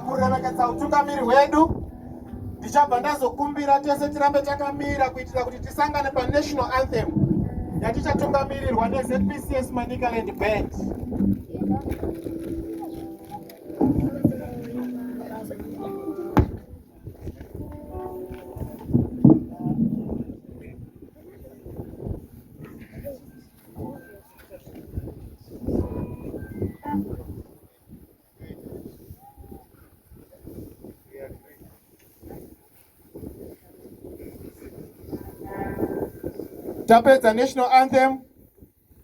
Pakuremekedza utungamiri hwedu, ndichabva ndazokumbira tese tirambe takamira kuitira kuti tisangane panational anthem yatichatungamirirwa neZPCS Manicaland Band. Tapedza national anthem,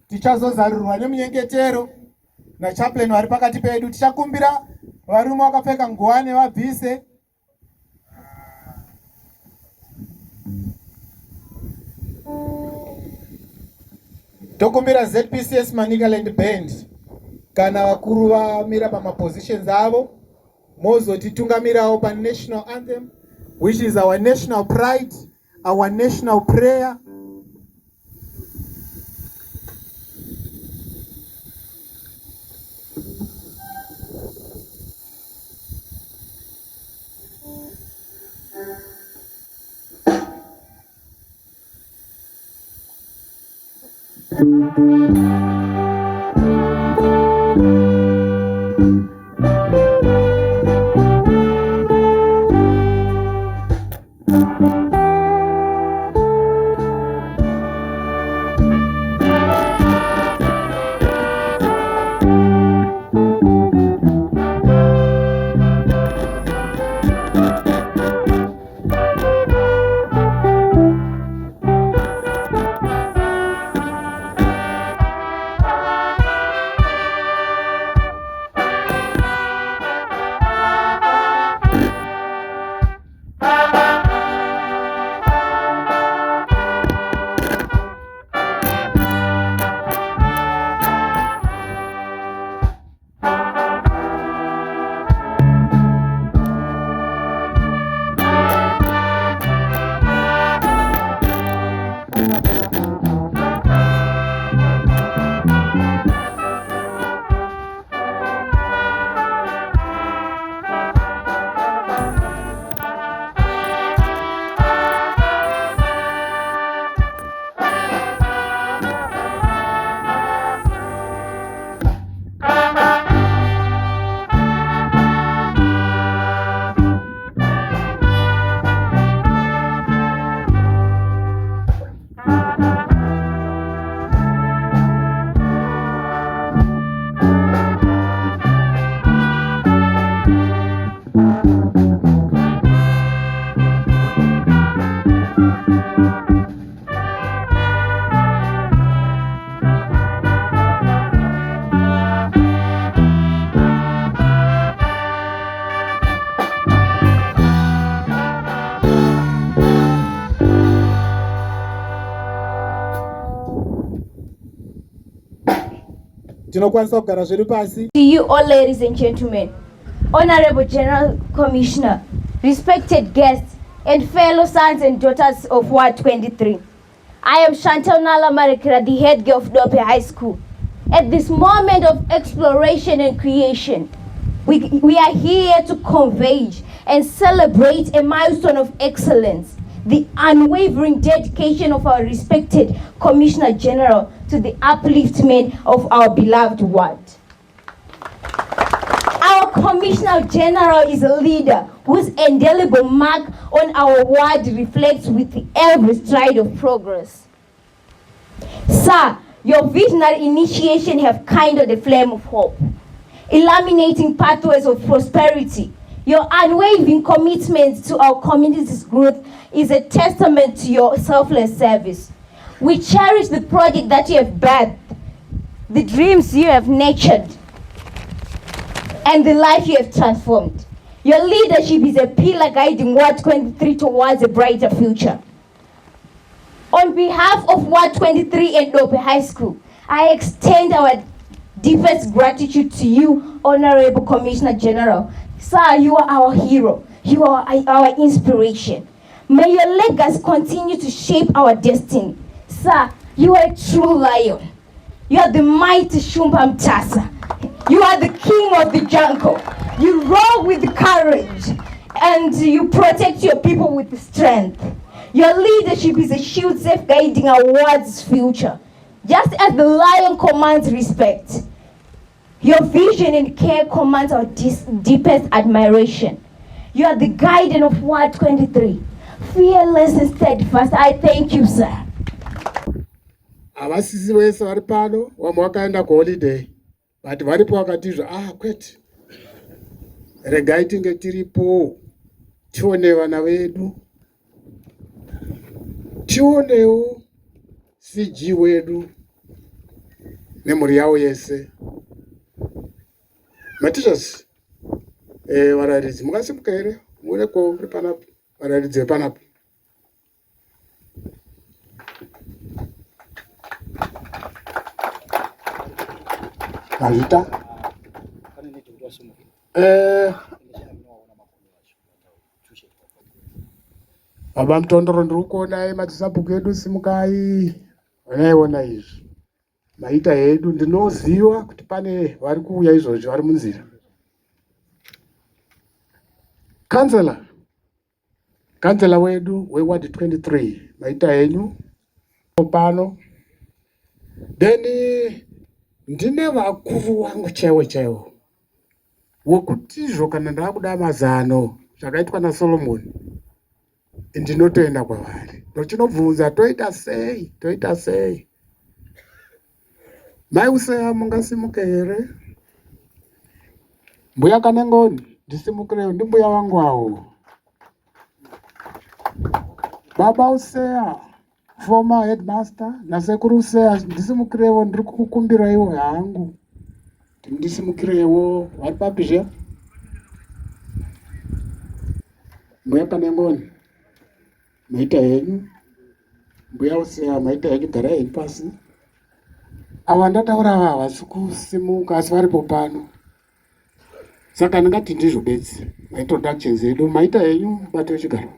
tichazozarurirwa nemunyengetero nachaplain vari pakati pedu. Tichakumbira varume vakapfeka nguwani vabvise. Tokumbira ZPCS Manicaland Band kana vakuru vamira pamapositions avo mozotitungamirawo panational anthem which is our national pride, our national prayer. Tinokwanisa kugara zvedu pasi. To you all ladies and gentlemen, Honorable General Commissioner, respected guests and fellow sons and daughters of Ward 23. I am Chantal Nala Marekera, the head girl of Dope High School. At this moment of exploration and creation, we are here to converge and celebrate a milestone of excellence, the unwavering dedication of our respected Commissioner General to the upliftment of our beloved ward. Our Commissioner General is a leader whose indelible mark on our ward reflects with every stride of progress. Sir, your visionary initiation have kindled the flame of hope, illuminating pathways of prosperity. Your unwavering commitment to our community's growth is a testament to your selfless service. We cherish the project that you have birthed, the dreams you have nurtured, and the life you have transformed. Your leadership is a pillar guiding Ward 23 towards a brighter future. On behalf of Ward 23 and Dope High School, I extend our deepest gratitude to you, Honorable Commissioner General. Sir, you are our hero. You are our inspiration. May your legacy continue to shape our destiny. Sir, you are a true lion. You are the mighty Shumba Mtasa. You are the king of the jungle. You roll with courage and you protect your people with strength. Your leadership is a shield safeguarding our ward's future. Just as the lion commands respect, your vision and care commands our deepest admiration. You are the guardian of Ward 23, fearless and steadfast. I thank you, sir. Havasisi vese vari pano, vamwe vakaenda kuholiday, but varipo vakatizvo, ah, kwete, regai tinge tiripo tione vana vedu, tionewo CG wedu nemhuri yavo yese. Mateachers, varairidzi, mungasimuka here muonekwawo muri panapa, varairidzi vepanapa? Mazvita. Baba Mutondoro, ndiri kuonai. Madzisabhuku edu, simukai. Onai, izvi maita hedu. Ndinoziva kuti pane vari kuuya izvozvi, vari munzira. Kansela, kansela wedu weward 23, maita henyu pano. Then ndine vakuru vangu chaivo chaivo wekutizvo kana ndakuda mazano, zvakaitwa naSolomoni, ndinotoenda kwavari ndochinobvunza, toita sei, toita sei? Mai Useya, mungasimuke here? Mbuya Kanengoni, ndisimukirewo, ndimbuya wangu avo. Baba Useya, former headmaster, nasekuru Useya, ndisimukirewo, ndiri kukukumbiraiwo hangu, ndisimukirewo. Vari papi zve mbuya Kanengoni? Maita henyu. Mbuya Useya, maita henyu, garai henyu pasi. Ava ndataura ava havasi kusimuka, asi varipo pano. Saka ndingati ndizvo bedzi maintroductions edu. Maita henyu, mubati wechigaro.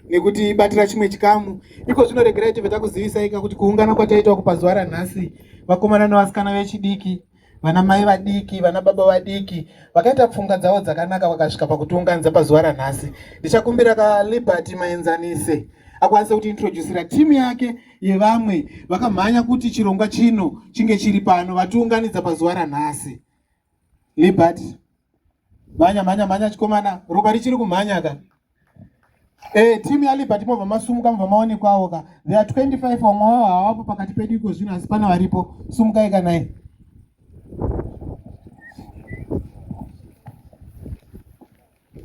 Nekuti batira chimwe chikamu iko zvino, regerai tibve takuzivisai ka kuti kuungana kwataitwa kupazuva ranhasi, vakomana nevasikana vechidiki, vana mai vadiki, vana baba vadiki vakaita pfungwa dzavo dzakanaka, vakasvika pakutiunganidza pazuva ranhasi. Ndichakumbira kaLiberty Maenzanise akwanise kutiintroducira timu yake yevamwe vakamhanya kuti chirongwa chino chinge chiri pano, vatiunganidza pazuva ranhasi. Liberty, mhanya, mhanya, mhanya, chikomana, ropa richiri kumhanya ka. Timu yaLiberty, mobva masumuka, mobva maonekwawo ka. There are 25, vamwe vavo havapo pakati pedu iko zvino, asi pana varipo. Sumukai kanai.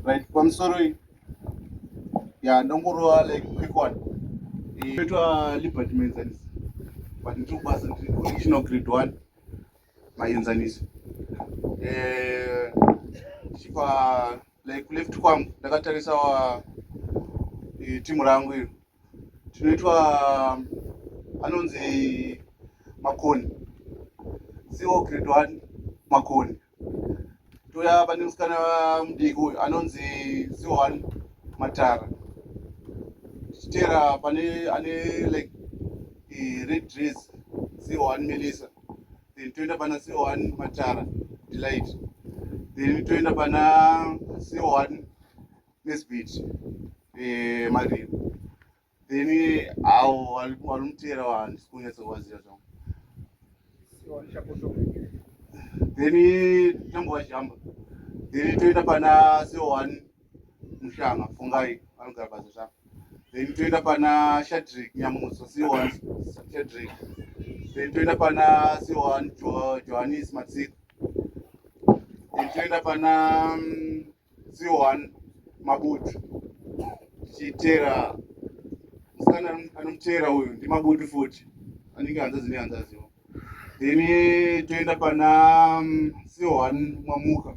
Right, pamusoro iyi ya ndongorova like quick one. Inoitwa Liberty Maenzanisi, but ndiri kubasa, ndiri correctional grade one Maenzanisi. Ndichipa like kuleft kwangu ndakatarisa wa timu rangu iro tinoitwa anonzi Makoni, CO grade one Makoni. Toya pane musikana mudiki uyu anonzi C1 Matara. Tichiteera pane ane like red dress, C1 Melissa. Then toenda pana C1 Matara Delight. Then toenda pana C1 Nesbit Mariro. Then avo vari mutera handisi kunyatsovaziva zvangu. Then tambovajamba, then toenda pana C1 Mushanga Fungai, vanogara pasi zvavo. Then toenda pana Shadrik Nyamuso, C1 Shadrik. Then toenda pana C1 Johannes Matsika. Then toenda pana C1 Mabutu. Tichiteera musikana anomuteera uyu ndiMabutu futi, anenge hanzvadzi nehanzvadziwo. Then toenda pana C1 Mwamuka,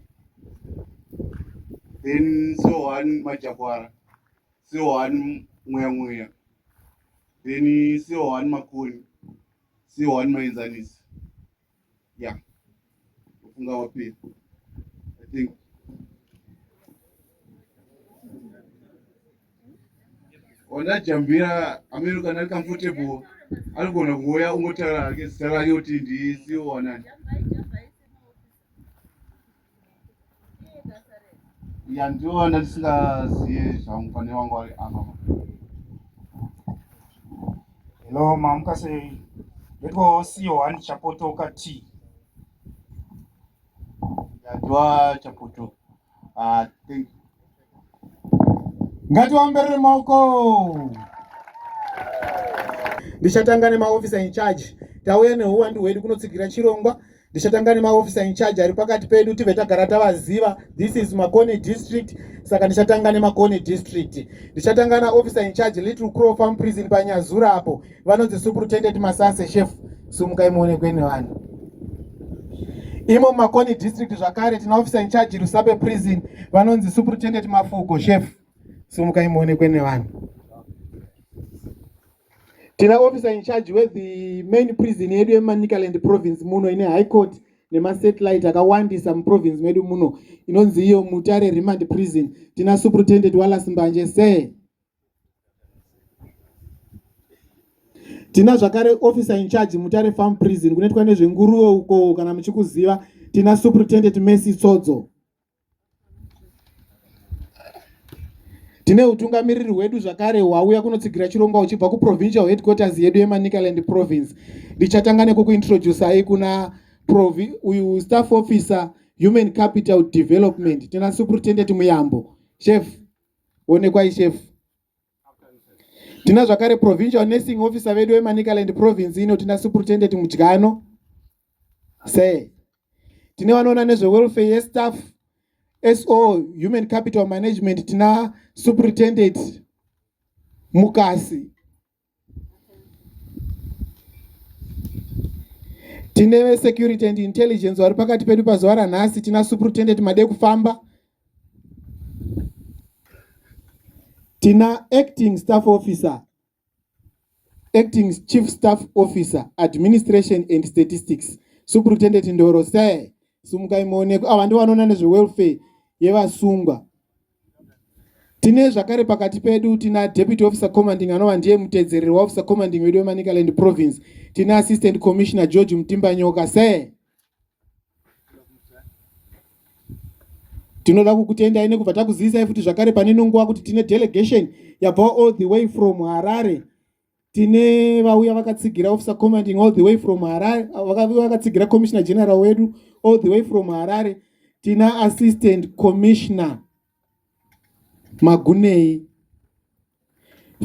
then C1 Majakwara, C1 Mweya Mweya, then C1 Makoni, C1 Maenzanisi. Yeah, ufunga wapira, I think. Wandajambira amene kana ari comfortable. Anogona kungouya ungotaura hake zita rake kuti ndisiwo wanani. Ya ndiwo ndandisingaziye zvangu pane wangu ari apa. Hello, mamuka sei? Ndiko CEO1 Chapotoka T. Yadwa Chapoto. Ah, thank you. Ngatiomberere maoko. Ndichatanga nemaofficer in charge. Tauya nehuwandu hwedu kunotsigira chirongwa. Ndichatanga nemaofficer in charge ari pakati pedu tibve tagara tavaziva. This is Makoni district. Saka ndichatanga neMakoni district. Ndichatanga naofficer in charge Little Crow Farm Prison paNyazura apo. Vanonzi Superintendent Masase chef. Sumukai muonekwe nevanhu. Imo Makoni district zvakare tina officer in charge Rusape Prison vanonzi Superintendent Mafugo chef. Sumukai muonekwe nevanhu. Tina officer in charge we the main prison yedu yeManicaland province muno ine high court nemasatellite akawandisa muprovince medu muno inonzi iyo Mutare Remand Prison. Tina Superintendent Wallace Mbanje se Tina zvakare officer in charge Mutare Farm Prison kunoitwa nezvenguruve uko kana muchikuziva. Tina Superintendent Mercy Tsodzo. Tine utungamiriri hwedu zvakare hwauya kunotsigira chirongwa uchibva kuprovincial headquarters yedu yeManicaland province. Ndichatanga nekukuintroducai kuna provi, uyu staff officer human capital development. Tina Superintendent Muyambo. Chef, onekwai chef. Tina zvakare provincial nursing officer vedu veManicaland province ino, tina Superintendent Mudyano. Se tine vanoona nezvewelfare yestaff SO human capital management, tina Superintendent Mukasi. Tine vesecurity and intelligence vari pakati pedu pazuva ranhasi, tina Superintendent Madekufamba. Tina acting staff officer, acting chief staff officer administration and statistics, Superintendent Ndoro. Se sumukai muonekwe. Ava ndivo vanoona nezvewelfare yevasungwa. Tine zvakare pakati pedu tina deputy officer commanding anova ndiye mutedzereri waofficer commanding wedu weManicaland province. Tina assistant commissioner George Mutimbanyoka. Se tinoda kukutendai nekubva takuzivisai futi zvakare pane nonguva kuti tine delegation yabva all the way from Harare. Tine vauya vakatsigira officer commanding all the way from Harare, vakauya vakatsigira commissioner general wedu all the way from Harare. Tina assistant commissioner Magunei.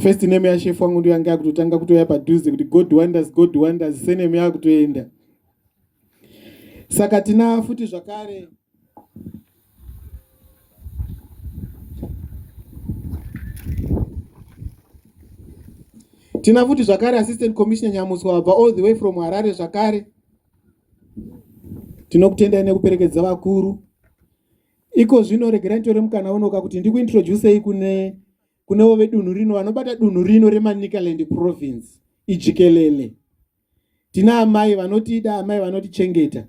First name yashefu wangu ndiyo yanga yakutotanga kutoya padhuze kuti God wonders, God wonders, sename yakutoenda. Saka tina futi zvakare tina futi zvakare assistant commissioner Nyamuswa vabva all the way from Harare zvakare. Tinokutendai nekuperekedza vakuru. Iko zvino regerai nditore mukana unoka kuti ndikuintroducei kune kunevo vedunhu rino vanobata dunhu rino reManicaland province ijikelele. Tina amai vanotida, amai vanotichengeta.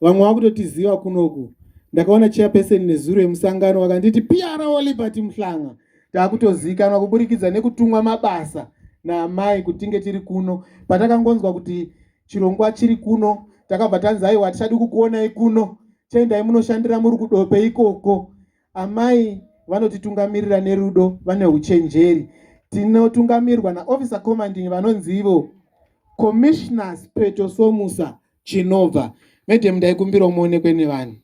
Vamwe vakutotiziva kunoku. Ndakaona chairperson nezuro yemusangano vakanditi PRO Liberty Mhlanga. Takutozikanwa kuburikidza nekutumwa mabasa naamai kuti tinge tiri kuno. Patakangonzwa kuti chirongwa chiri kuno, takabva tanzi aiwa tichadi kukuonai kuno. Chiendai munoshandira muri kudope ikoko. Amai vanotitungamirira nerudo, vane uchenjeri. Tinotungamirwa naofficer commanding vanonzi ivo Commissioner Speto Somusa Chinobva. Madam, ndaikumbirawo muonekwe nevanhu.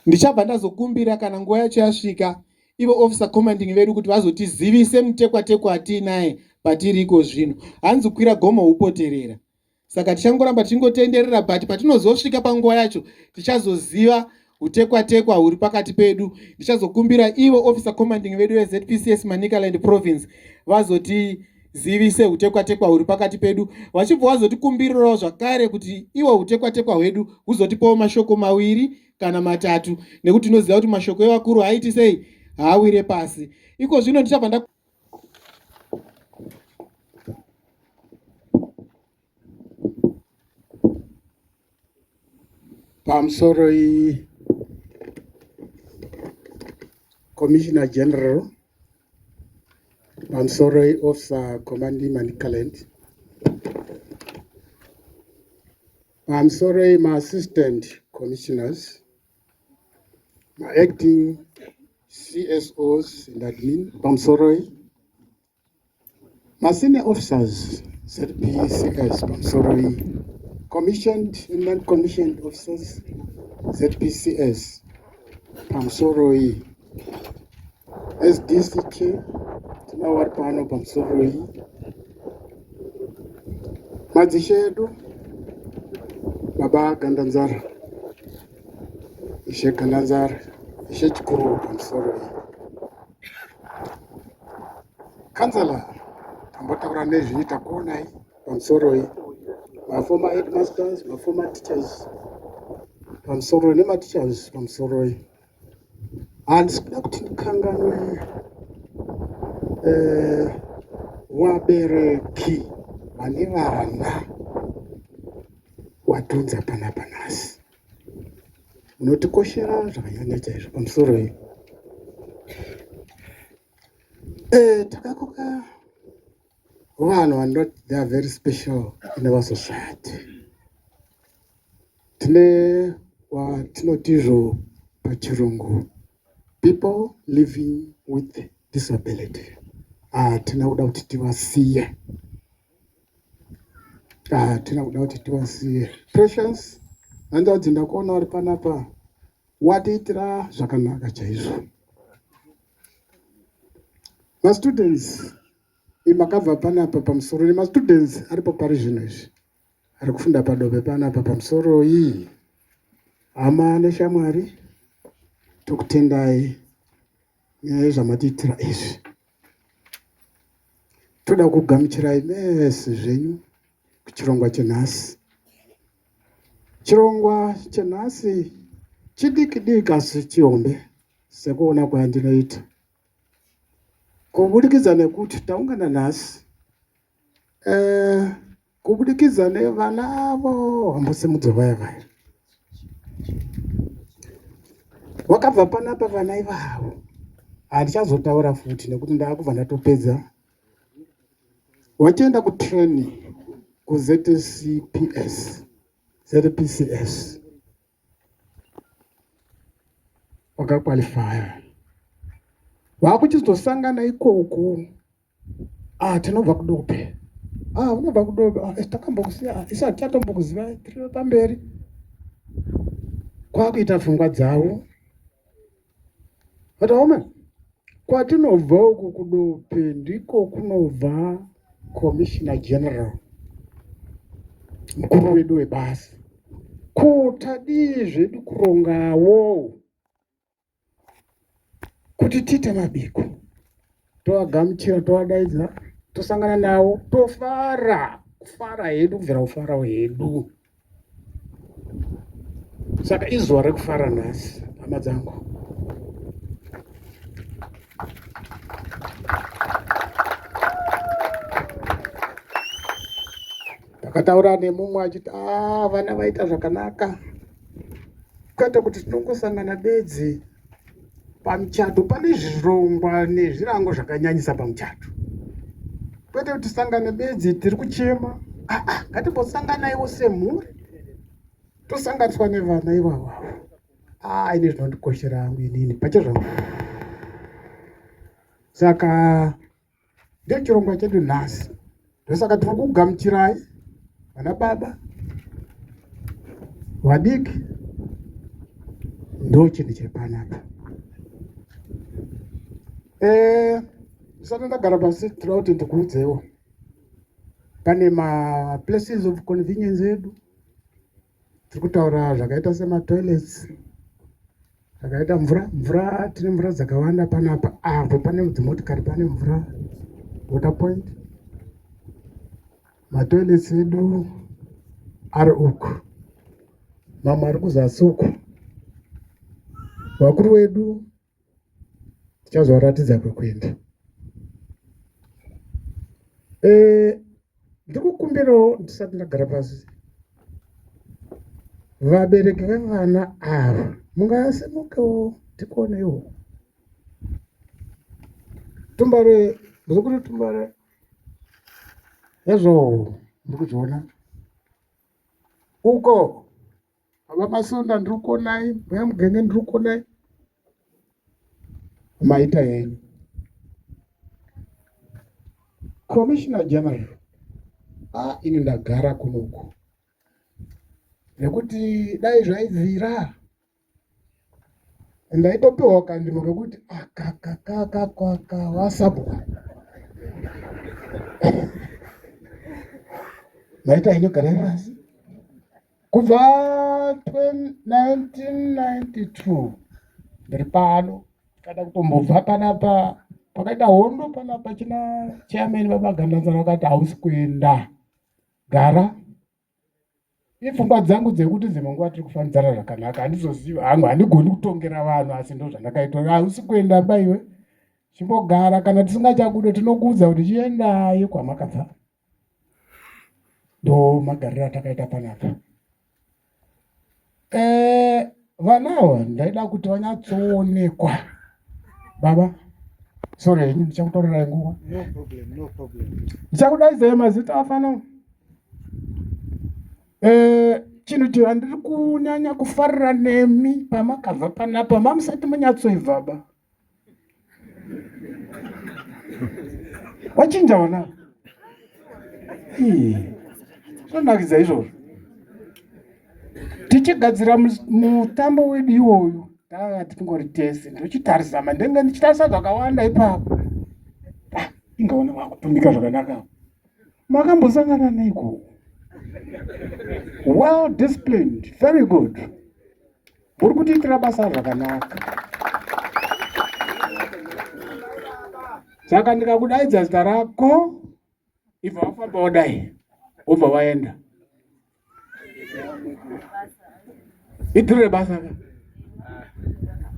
Ndichabva ndazokumbira kana nguva yacho yasvika ivo officer commanding vedu kuti vazotizivise mutekwatekwa atiinaye patiri iko zvino. Hanzi kwira gomo upoterera. Saka tichangoramba tichingotenderera, but patinozosvika panguva yacho tichazoziva utekwatekwa huri pakati pedu. Ndichazokumbira ivo officer commanding vedu veZPCS Manicaland province vazotizivise utekwatekwa huri pakati pedu, vachibva vazotikumbirirawo zvakare kuti ivo utekwatekwa hwedu huzotipawo mashoko mawiri kana matatu, nekuti tinoziva kuti mashoko evakuru haaiti sei, haawire pasi. Iko zvino ndichabva nda Pamusoro iyi Commissioner General. Pamusoroi Officer Commanding Manicaland. Pamusoroi maAssistant Commissioners, maActing CSOs and Admin. Pamusoroi maSenior Officers ZPCS. Pamusoroi Commissioned and Non-Commissioned Officers ZPCS. Pamusoroi SDC Chair tinavo vari pano. Pamusoroi madzishe edu, Baba Gandanzara, Ishe Gandanzara, Ishe Chikuru. Pamusoroi councillor tambotaura nezviita kuonai. Pamusoroi maformer headmasters, maformer teachers. Pamusoroi nemateachers. Pamusoroi. Handisi kuda kuti ndikanganwe vabereki vane vana wadhonza panapa nhasi. Munotikoshera zvakanyanya chaizvo. Pamusoroi takakoka vanhu vanoti they are very special in our society. Tine watinotizvo pachirungu people living with disability. Hatina kuda kuti tivasiye, hatina kuda kuti tivasiye. Precious hanzvadzi, ndakuona uri panapa, watiitira zvakanaka chaizvo. Mastudents imakabva panapa pamusoro, nemastudents aripo pari zvino izvi ari kufunda padobe panapa. Pamusoro iyi hama neshamwari, tokutendai nezvamatiitira izvi. Toda kugamuchirai mese zvenyu kuchirongwa chenhasi. Chirongwa chenhasi chidiki diki asi chihombe sekuona kwandinoita, kubudikidza nekuti taungana nhasi kubudikidza nevana avo vambosimudzwa vaya vaya wakabva panapa. Vana ivavo handichazotaura futi nekuti ndaakubva ndatopedza. Wachienda kutraining kuZCPS, ZPCS, wakaqualifya, vakuchizosangana ikoko. Ah, tinobva kudope. Ah, unobva kudope. Ah, isu takambokusiya. Ah, isu hatichatombokuziva, tiri pamberi. Kwakuita pfungwa dzavo but aoma kwatinobva uku kudope ndiko kunobva Commissioner General, mukuru wedu webasa. Ko tadii zvedu kurongawo kuti tiite mabiko, tovagamuchira, tovadaidza, tosangana navo, tofara, kufara hedu, kubvira kufarawo hedu. Saka izuva rekufara nhasi, hama dzangu. Ndakataura nemumwe achiti, a vana vaita zvakanaka, kwete kuti tinongosangana bedzi pamuchato. Pane zvirongwa nezvirango zvakanyanyisa pamuchato, kwete kuti tisangane bedzi tiri kuchema. Aa, ngatimbosanganaiwo semhuri, tosanganiswa nevana ivavo. Aa, ine zvinondikoshera hangu inini pachezvangu. Saka ndechirongwa chedu nhasi, ndosaka tiri kugamuchirai vana baba vadiki. Ndo chinhu chiri panapa. Ndisati ndagara pasi, tinoda kuti ndikuudzewo pane maplaces of convenience edu tiri kutaura, zvakaita sematoilets, zvakaita mvura. Mvura, tine mvura dzakawanda panapa. Apo pane dzimotikari pane mvura, water point. Matoilets edu ari uku, mamwe ari kuzasi uku. Vakuru vedu tichazovaratidza kwekuenda. Ndiri kukumbirawo ndisati ndagara pasi, vabereki vevana ava mungasimukewo tikuoneiwo tumbare. Muzukuru Tumbare. Hezvo, ndiri kuzviona. Uko baba Masunda ndiri kuonai, mbuya Mugenge ndiri kuonai. Maita henyu. Commissioner General, ah, ini ndagara kunoku nekuti dai zvaibvira ndaitopiwa kandimo kekuti akakakakakaka wasabwa maita henyu garai pasi kubva 1992 ndiri pano kada kutombobva panapa pakaita hondo panapa china chairman vabagandanzara vakati hausi kuenda gara ipfungwa dzangu dzekuti dzimwe nguva tiri kufambidzana zvakanaka handizozivi hangu handigoni kutongera vanhu asi ndo zvandakaitwa hausi kuenda baiwe chimbogara kana tisingachakude tinokuudza kuti chiendai kwamakabva ndo magariro atakaita panapa eh, vana ava ndaida kuti vanyatsoonekwa baba sorry henyu ndichakutaurirai nguva No problem, no problem. Ndichakudaidzai mazita afana. Eh, chinhu chandiri kunyanya kufarira nemi pamakabva panapa mamusati manyatsoibva ba. Wachinja wana. Zvinonakidza izvozvo. Tichigadzira mutambo wedu iwoyu tanga tingori tese ndochitarisa mandenge ndichitarisa zvakawanda ipapo ah, ingaona wakutumika zvakanaka makambosangana neiko well disciplined very good muri kutiitira basa zvakanaka saka ndikakudaidza zita rako ibva wafamba wodai wobva waenda idhiri rebasa ka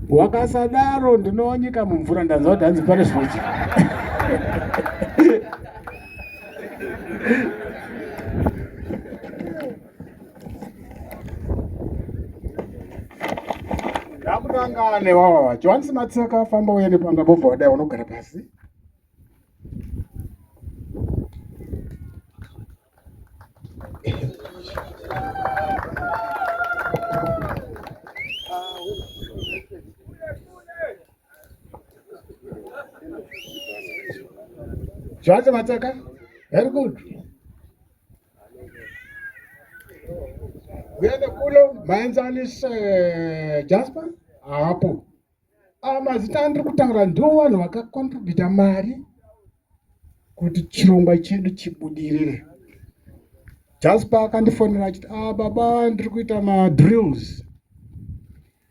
wakasadaro ndinowanyika mumvura ndanzwa kuti hanzi pane zvinoitika ndakutanga newawawa johanisi matseka famba uye nepanga bobva wadai unogara pasi Zvanzi Matsaka, very good. Uende kuno maenzanise Jasper hapo. Aya mazita andiri kutaura ndiwo vanhu vakakontributa mari kuti chirongwa chedu chibudirire. Jasper akandifonera achiti ah, baba ndiri kuita madrills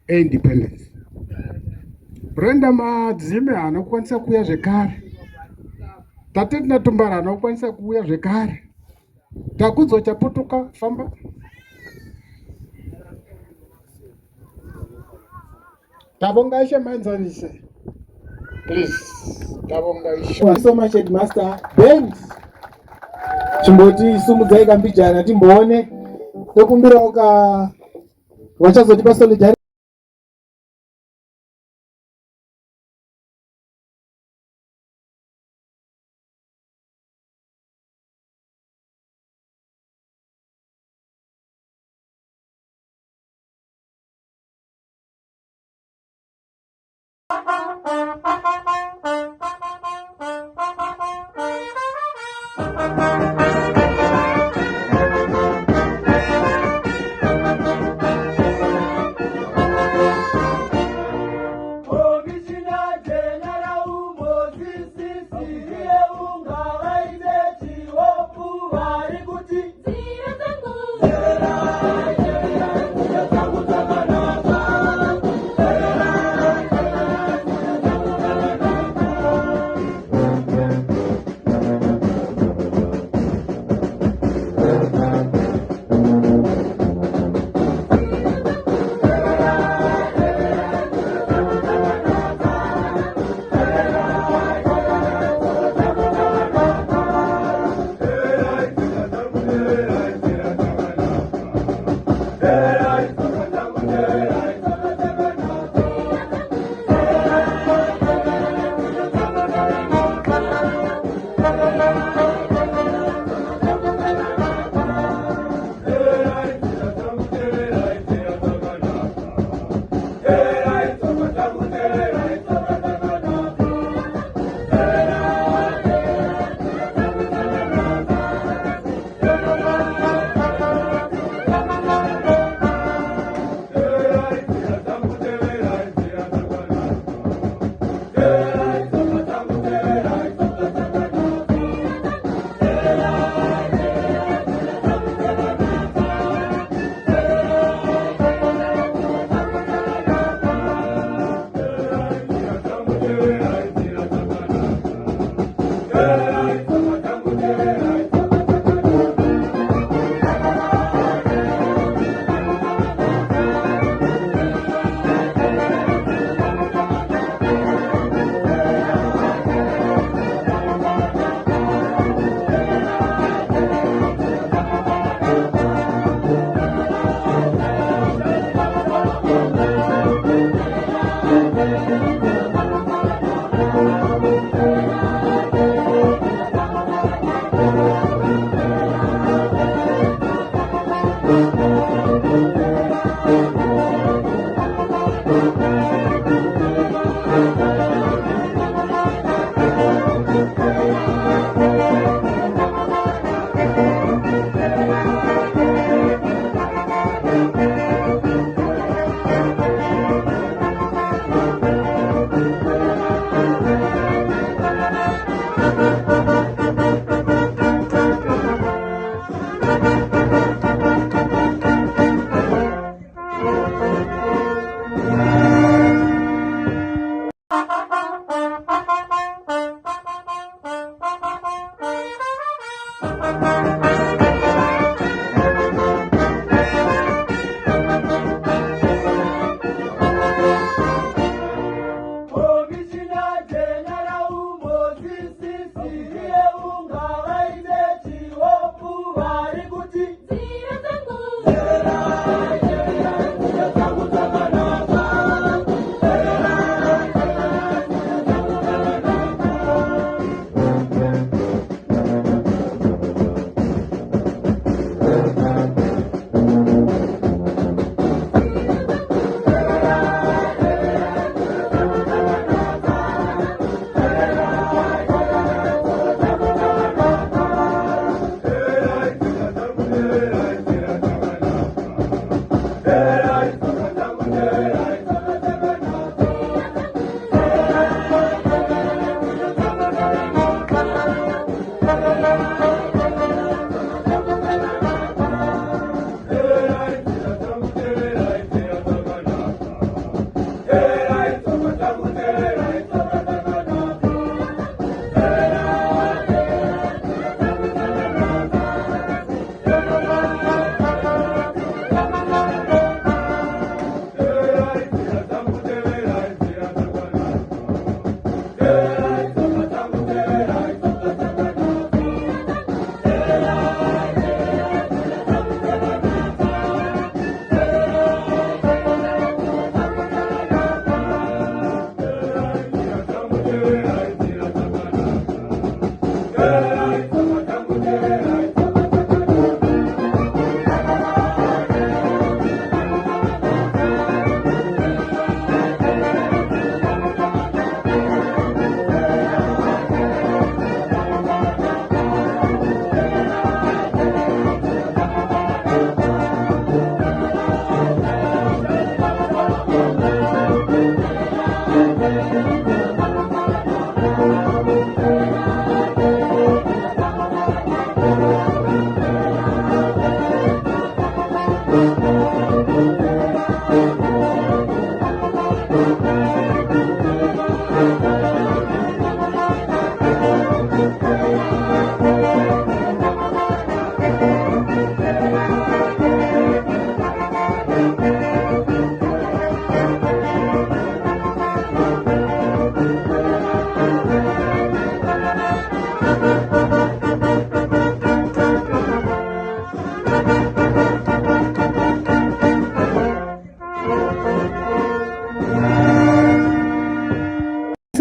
eindependence. Brenda Madzime haana kukwanisa kuuya zvekare. Tatetina Tumbara haana kukwanisa kuuya zvekare. Takudzwa Chaputuka famba. Tabonga Ishe Maenzanise. Please. Tabonga Ishe. Thank you so much headmaster. Band. Chimboti sumudzai kambijana timboone. Tokumbirawo ka vachazotipa solidarity.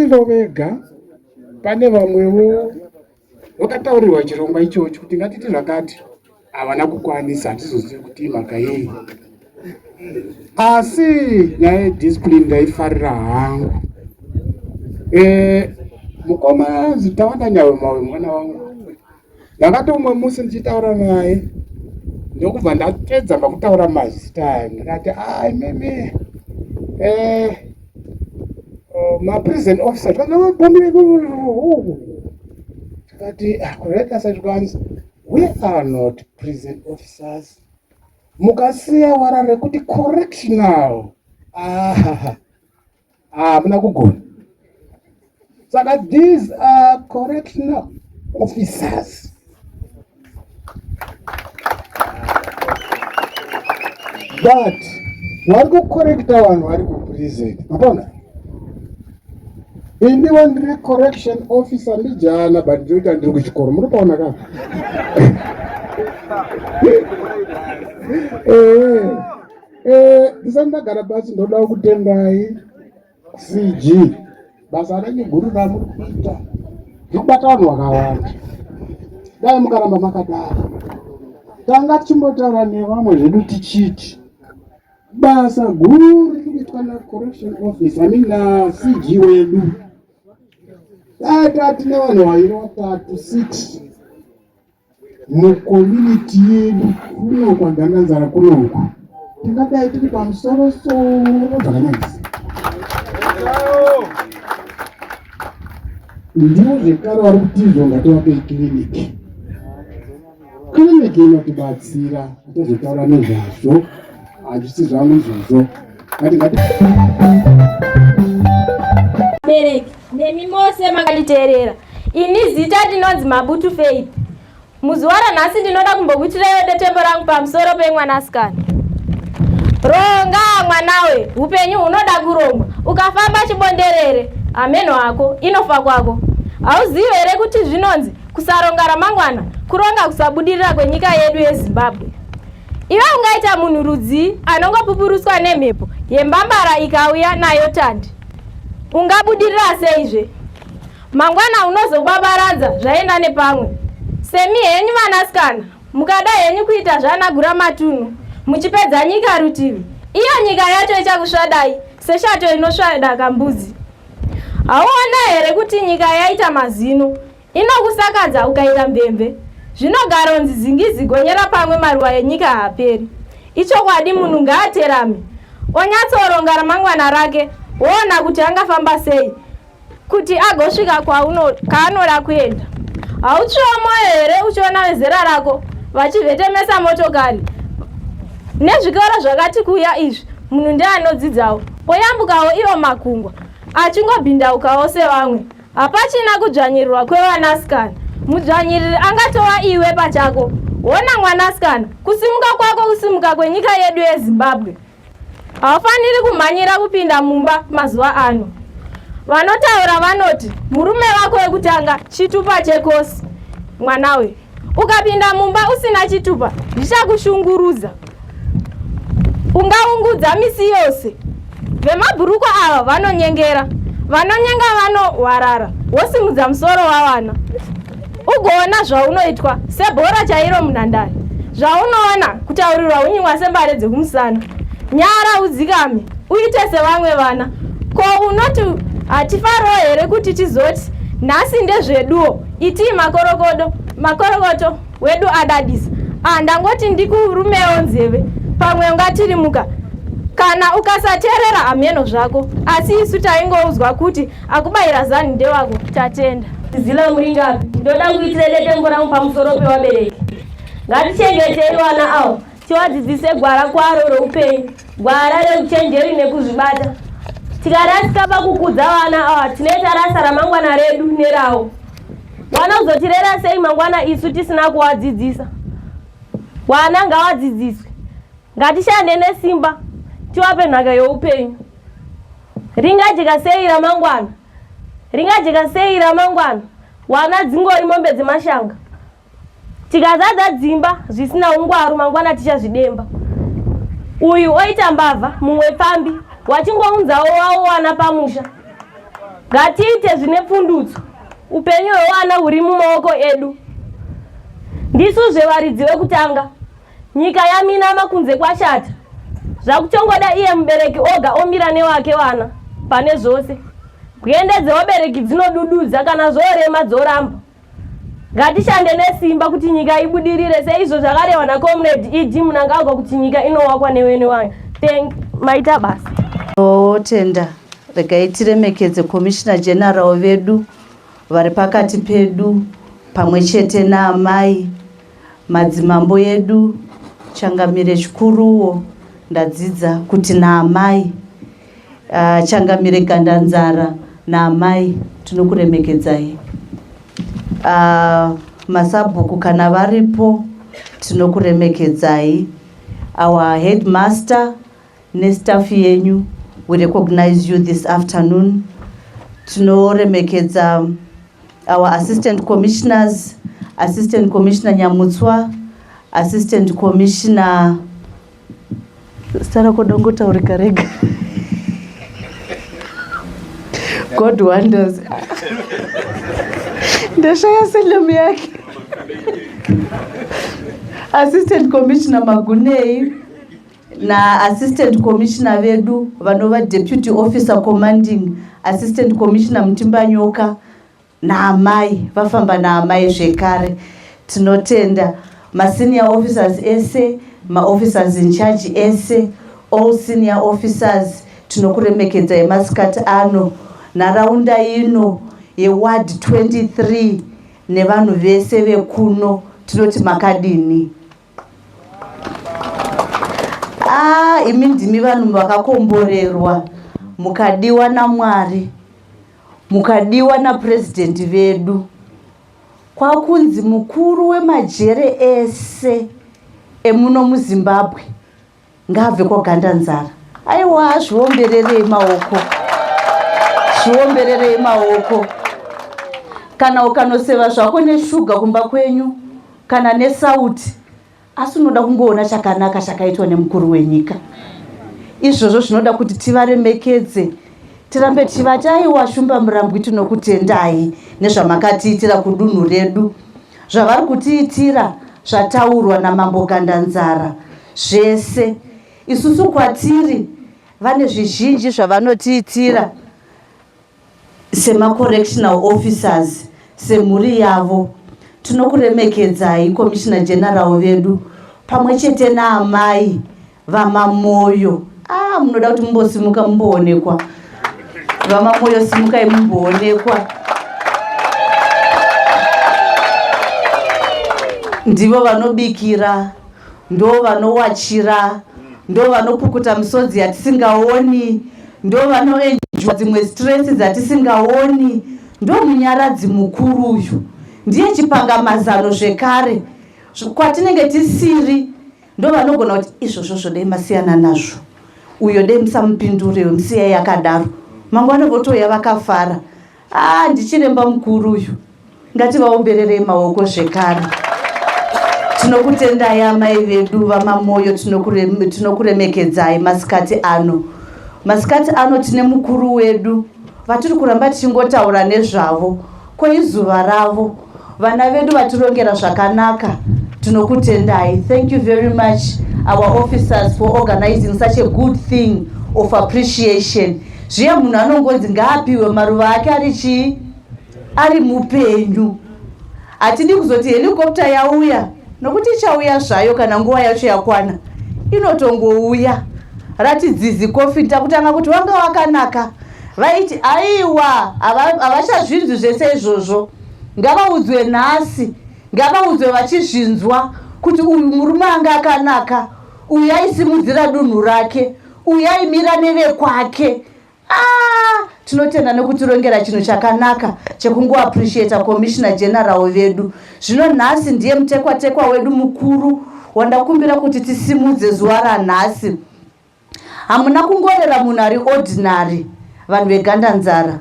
Havasivo vega, pane vamwewo vakataurirwa chirongwa ichocho kuti ngatiti zvakati, havana kukwanisa, hatizozivi kuti imhaka yei. Asi nyaya yediscipline ndaifarira hangu. Mukoma Tawanda Nyawemawe mwana wangu, ndakati umwe musi ndichitaura naye ndokubva ndapedza pakutaura mazita aya, ndikati ai mimi maprison officer tikati tikati kureta sezvikanzi we are not prison officers, mukasiya wara rekuti correctional hamuna kugona. Saka these are correctional officers. But vari kukorekta vanhu vari kuprison, mapona ini wandiri correction officer ndijana, but ndinoita ndiri kuchikoro, muri paona ka? Ndisati ndagara pasi, ndoda kutendai CG, basa renyu guru ramuri kuita rikubata vanhu vakawanda. Dai mukaramba makadaro. Tanga tichimbotaura nevamwe zvedu tichiti basa guru riri kuitwa nacorrection office, I mean na CG wedu, dai tatine vanhu vairi vatatu 6 mucommunity yedu kuno kwaGandanzara kunoku, tingadai tiri pamusoro soro zvakanyanyisa. Ndivo zvekare vari kutizvo ngativake kiriniki. Kiriniki inotibatsira, tozotaura nezvazvo, hazvisi zvangu izvozvo. Ngati ngati Bereki nemi mose makanditeerera, ini zita ndinonzi Mabutu Faith. Muzuva ranhasi ndinoda kumbokuitiraiwo detembo rangu pamusoro pemwanasikana. Ronga mwanawe, upenyu hunoda kurongwa. Ukafamba chibonderere, hameno hako, inofa kwako. Hauzivi here kuti zvinonzi kusaronga ramangwana kuronga kusabudirira kwenyika yedu yeZimbabwe? Iwe ungaita munhu rudzii anongopupurutswa nemhepo yembambara ikauya nayo tandi? Ungabudirira seizve? Mangwana unozobabaradza zvaenda nepamwe. Semi henyu vanasikana, mukada henyu kuita zvana guramatunhu, muchipedza nyika rutivi. Iyo nyika yacho ichakusvadai seshato inosvada kambudzi. Hauona here kuti nyika yaita mazino, inokusakadza ukaita mvemve? Zvinogaronzi zingizi gonyera pamwe maruwa enyika haaperi. Ichokwadi munhu ngaaterame, onyatsoronga ramangwana rake, woona kuti angafamba sei kuti agosvika kwaanoda kuenda. Hautsviwo mwoyo here uchiona vezera rako vachivhetemesa motokari nezvikoro zvakati kuya izvi? Munhu ndeanodzidzawo oyambukawo iwo makungwa achingobhindaukawo sevamwe. Hapachina kudzvanyirirwa kwevanasikana. Mudzvanyiriri angatova iwe pachako. Wona mwanasikana, kusimuka kwako kusimuka kwenyika yedu yeZimbabwe. Haufaniri kumhanyira kupinda mumba mazuva ano. Vanotaura vanoti murume wako wekutanga chitupa chekosi. Mwanawe, ukapinda mumba usina chitupa zvichakushungurudza. Ungaungudza misi yose. Vemabhurukwa ava vanonyengera, vanonyenga vanohwarara, wosimudza musoro wawana. Ugoona zvaunoitwa sebhora chairo munhandare, zvaunoona kutaurirwa unyimwa sembare dzekumusana. Nyara udzikame, uite sevamwe vana. Ko unoti hatifarowo here kuti tizoti nhasi ndezveduwo, itii makorokodo, makorokoto wedu adadisa. Ah, ndangoti ndikurumewo nzeve, pamwe ungatirimuka. Kana ukasateerera hameno zvako, asi isu taingoudzwa kuti akubayira zani ndewako. Tatenda. Zila Muringapi, ndoda kuitira detembo rangu pamusoro pevabereki. Ngatichengetei vana avo, tivadzidzise gwara kwaro roupenyu, gwara reuchenjeri nekuzvibata. Tikarasika pakukudza vana ava, tinoita rasa ramangwana redu neravo. Vanozotirera sei mangwana isu tisina kuvadzidzisa? Vana ngavadzidziswe. Ngatishande nesimba tivape nhaka youpenyu. Ringajeka sei ramangwana? Ringajeka sei ramangwana? Wana dzingori mombe dzemashanga. Tikazadza dzimba zvisina ungwaru mangwana tichazvidemba. Uyu oita mbavha, mumwe pfambi, wachingounzawo wawo wana pamusha. Ngatiite zvine pfundutso. Upenyu hwevana huri mumaoko edu. Ndisuzve varidzi vekutanga. Nyika yaminama kunze kwashata. Zvakuchongoda iye mubereki oga omira newake vana pane zvose. Gwende dzevabereki dzinodududza kana zvorema dzoramba. Ngatishande nesimba kuti nyika ibudirire seizvo zvakarehwa naComrade ED Mnangagwa kuti nyika inowakwa newene wayo. Thank maita basa. Totenda, regai tiremekedze Commissioner General vedu vari pakati pedu pamwe chete naamai madzimambo edu changamire chikuruwo ndadzidza kuti naamai uh, changamire gandanzara naamai tinokuremekedzai uh, masabhuku kana varipo tinokuremekedzai our headmaster nestaff yenyu we recognize you this afternoon tinoremekedza our assistant commissioners assistant commissioner nyamutswa assistant commissioner zita rako dongotaurika rega god wonders ndashaya selemu yake assistant commissioner magunei naassistant commissioner vedu vanova deputy officer commanding assistant commissioner mutimbanyoka naamai vafamba naamai zvekare tinotenda masenior officers ese maofficers in charge ese all senior officers tinokuremekedzai masikati ano nharaunda ino yeward 23 nevanhu vese vekuno tinoti makadini Ah, imi ndimi vanhu vakakomborerwa mukadiwa naMwari mukadiwa napurezidendi vedu kwakunzi mukuru wemajere ese emuno muZimbabwe ngaabve kwaGandanzara. Aiwa, zviombererei maoko, zviombererei maoko. Kana ukanoseva zvako neshuga kumba kwenyu kana nesauti, asi unoda kungoona chakanaka chakaitwa nemukuru wenyika. Izvozvo zvinoda kuti tivaremekedze, tirambe tichivati aiwa, Shumba Murambwi, tinokutendai nezvamakatiitira kudunhu redu. Zvavari kutiitira zvataurwa naMambo Gandanzara zvese. Isusu kwatiri vane zvizhinji zvavanotiitira semacorrectional officers semhuri yavo. Tinokuremekedzai Commissioner General vedu pamwe chete naamai VaMamoyo. Ah, munoda kuti mumbosimuka mumboonekwa. VaMamoyo simukai mumboonekwa. Ndivo vanobikira, ndo vanowachira, ndo vanopukuta misodzi yatisingaoni, ndo vanoenjwa dzimwe stress dzatisingaoni, ndo munyaradzi mukuru uyu. Ndiye chipangamazano zvekare kwatinenge tisiri ndovanogona kuti izvozvozvo dei masiyana nazvo uyo dei musamupindure musiyai akadaro mangwana votouya vakafara ah ndichiremba mukuru uyu ngativaombererei maoko zvekare tinokutendai amai vedu vamamoyo tinokuremekedzai masikati ano masikati ano tine mukuru wedu vatiri kuramba tichingotaura nezvavo Ko izuva ravo vana vedu vatirongera zvakanaka tinokutendai thank you very much our officers for organizing such a good thing of appreciation zviya munhu anongonzi ngaapiwe maruva ake ari chii ari mupenyu hatidi kuzoti helicopter yauya nokuti ichauya zvayo kana nguva yacho yakwana inotongouya ratidzizi coffin takutanga kuti wanga wakanaka vaiti aiwa havachazvinzwi zvese izvozvo ngavaudzwe nhasi ngavaudzwe vachizvinzwa kuti uyu murume anga akanaka uyu aisimudzira dunhu rake uyu aimira nevekwake ah, tinotenda nekutirongera chinhu chakanaka chekungoappreciata commissioner general vedu zvino nhasi ndiye mutekwatekwa wedu mukuru wandakumbira kuti tisimudze zuva ranhasi Hamuna kungorera munhu ari ordinary vanhu veGandanzara.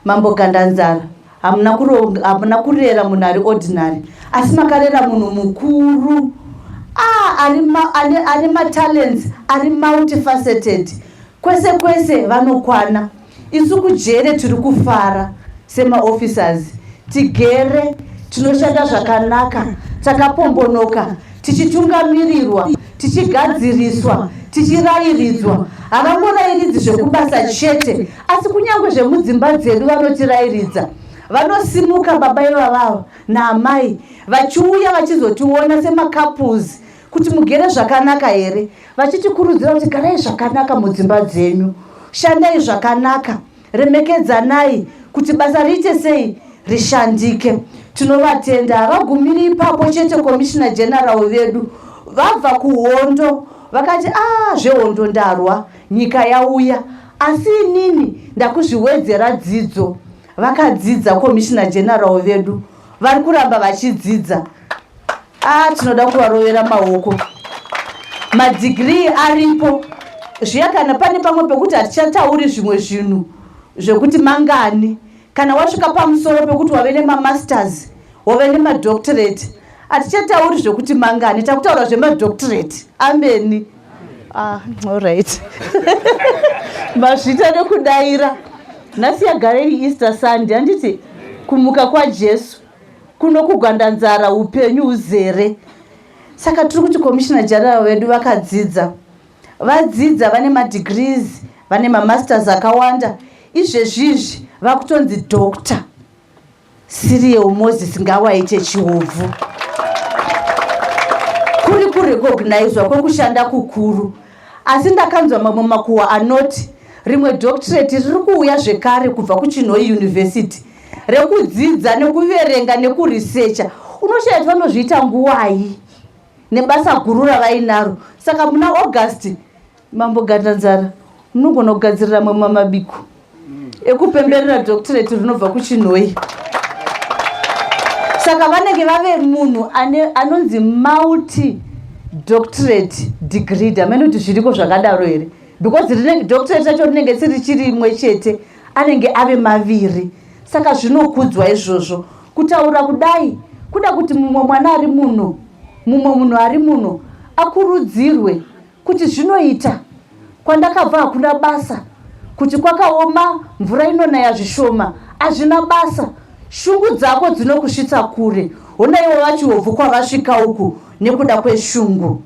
Mambo Gandanzara hamuna kuronga, hamuna kurera munhu ari ordinary asi makarera munhu mukuru ah, ari ma, ane, ane matalents ari multifaceted kwese kwese vanokwana. Isu kujere tiri kufara semaofficers, tigere tinoshanda zvakanaka, takapombonoka, tichitungamirirwa, tichigadziriswa, tichirayiridzwa. Havangorayiridzi zvekubasa chete, asi kunyange zvemudzimba dzedu vanotirayiridza. Vanosimuka baba ivavava naamai vachiuya vachizotiona semacouples kuti mugere zvakanaka here, vachitikurudzira kuti garai zvakanaka mudzimba dzenyu, shandai zvakanaka, remekedzanai kuti basa riite sei rishandike. Tinovatenda. Havagumiri ipapo chete. Commissioner General vedu vabva kuhondo vakati, "A ah, zvehondo ndarwa, nyika yauya, asi inini ndakuzviwedzera dzidzo." Vakadzidza. Commissioner General vedu vari kuramba vachidzidza. A, tinoda kuvarovera maoko. Madhigirii aripo zviya. Kana pane pamwe pekuti hatichatauri zvimwe zvinhu zvekuti mangani, kana wasvika pamusoro pekuti wave nemamasters, wave nemadoctorate, hatichatauri zvekuti mangani, takutaura zvemadoctorate. Ameni. Ah, allright, mazvita nekudaira. Nhasi yagara iri Easter Sunday, handiti? Kumuka kwaJesu kuno kuGandanzara, upenyu huzere. Saka tiri kuti Commissioner General vedu vakadzidza, vadzidza, vane madegrees, vane mamasters akawanda. Izvezvizvi vakutonzi Doctor Siriel Moses Ngawaite Chihobvu, kuri kurecognizwa kwekushanda kukuru. Asi ndakanzwa mamwe makuhwa anoti rimwe doctorate riri kuuya zvekare kubva kuChinhoyi University, rekudzidza nekuverenga nekuresearcha. Unoshaya kuti vanozviita nguwai nebasa guru ravainaro. Saka muna August, Mambo Gandanzara, munogona kugadzirira mamwe mabiko ekupemberera doctorate rinobva kuChinhoyi. Saka vanenge vave munhu anonzi multi doctorate degree. Hamene kuti zviriko zvakadaro here, because doctorate racho rinenge siri chiri imwe chete, anenge ave maviri. Saka zvinokudzwa izvozvo. Kutaura kudai kuda kuti mumwe mwana ari muno, mumwe munhu ari muno akurudzirwe kuti zvinoita. Kwandakabva hakuna basa kuti kwakaoma, mvura inonaya zvishoma, hazvina basa. Shungu dzako dzinokusvitsa kure. Honaiwo vaChihobvu kwavasvika uku nekuda kweshungu.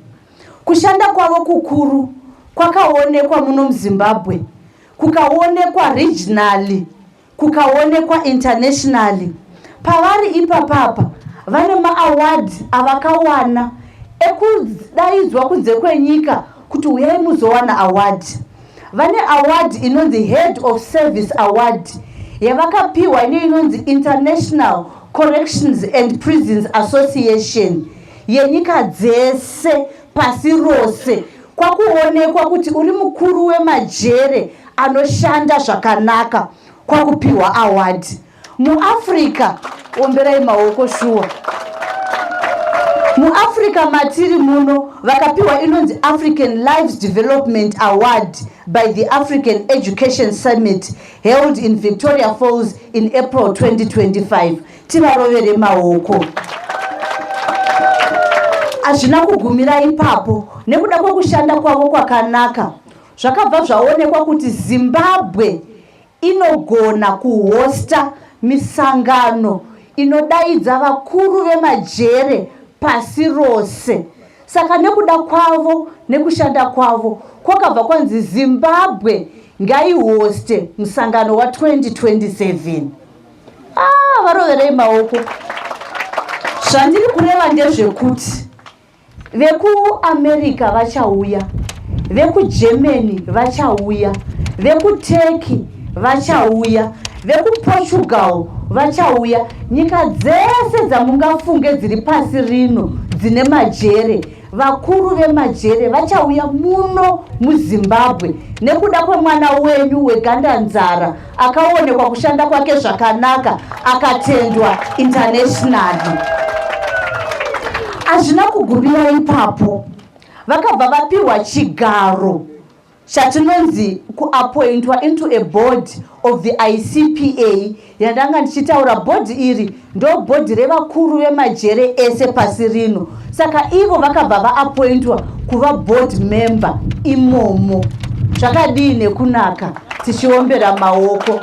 Kushanda kwavo kukuru kwakaonekwa muno muZimbabwe, kukaonekwa regionally, kukaonekwa internationally. Pavari ipapapa vane maaward avakawana ekudaidzwa kunze kwenyika kuti uyai muzowana award. Vane award inonzi Head of Service Award yavakapiwa ine inonzi International Corrections and Prisons Association yenyika dzese pasi rose, kwakuonekwa kuti uri mukuru wemajere anoshanda zvakanaka, kwakupiwa award muAfrica. Omberai maoko shuwa. MuAfrica matiri muno vakapiwa inonzi African Lives Development Award by the African Education Summit held in Victoria Falls in April 2025. Tivarovere maoko. Hazvina kugumira ipapo. Nekuda kwekushanda kwavo kwakanaka, zvakabva zvaonekwa kuti Zimbabwe inogona kuhosta misangano inodaidza vakuru vemajere pasi rose. Saka nekuda kwavo nekushanda kwavo, kwakabva kwanzi Zimbabwe ngaihoste musangano wa2027. Ah, varoverei maoko. Zvandiri kureva ndezvekuti vekuAmerica vachauya, vekuGermany vachauya, vekuTurkey vachauya, vekuPortugal vachauya, nyika dzese dzamungafunge dziri pasi rino dzine majere, vakuru vemajere vachauya muno muZimbabwe nekuda kwemwana wenyu weGandanzara akaonekwa kushanda kwake zvakanaka, akatendwa internationally. Hazvina kugumira ipapo. Vakabva vapiwa chigaro chatinonzi kuappointwa into a board of the ICPA yandanga ndichitaura. Bhodhi iri ndo bhodhi revakuru vemajere ese pasi rino. Saka ivo vakabva vaappointwa kuva board member imomo. Zvakadii nekunaka? tichiombera maoko.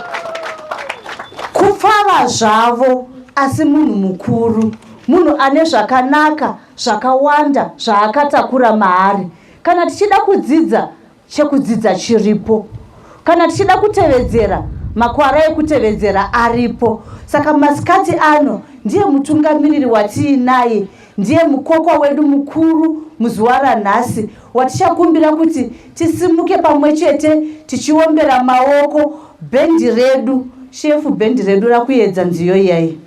Kupfava zvavo asi munhu mukuru, munhu ane zvakanaka zvakawanda zvaakatakura maari. Kana tichida kudzidza, chekudzidza chiripo. Kana tichida kutevedzera, makwara ekutevedzera aripo. Saka masikati ano ndiye mutungamiriri watiinaye, ndiye mukokwa wedu mukuru muzuva ranhasi watichakumbira kuti tisimuke pamwe chete tichiombera maoko bhendi redu. Shefu, bhendi redu rakuedza nziyo iyai.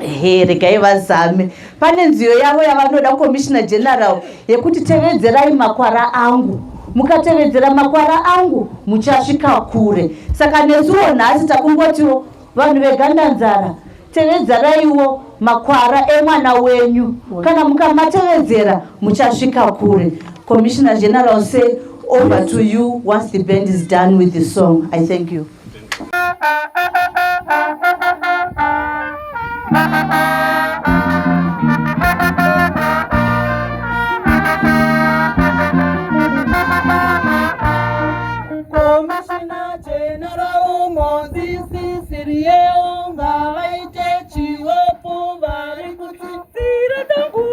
Ehe, regai vazame. Pane nziyo yavo yavanoda Commissioner General yekuti tevedzerai makwara angu. Mukatevedzera makwara angu muchasvika kure. Saka nesuwo nhasi takungotiwo vanhu veGandanzara tevedzeraiwo makwara emwana wenyu. Kana mukamatevedzera muchasvika kure. Commissioner General say over to you once the band is done with the song. I thank you. Commissioner General Moses Sirieo ngavaite chiopo vari kutsitsira dzangu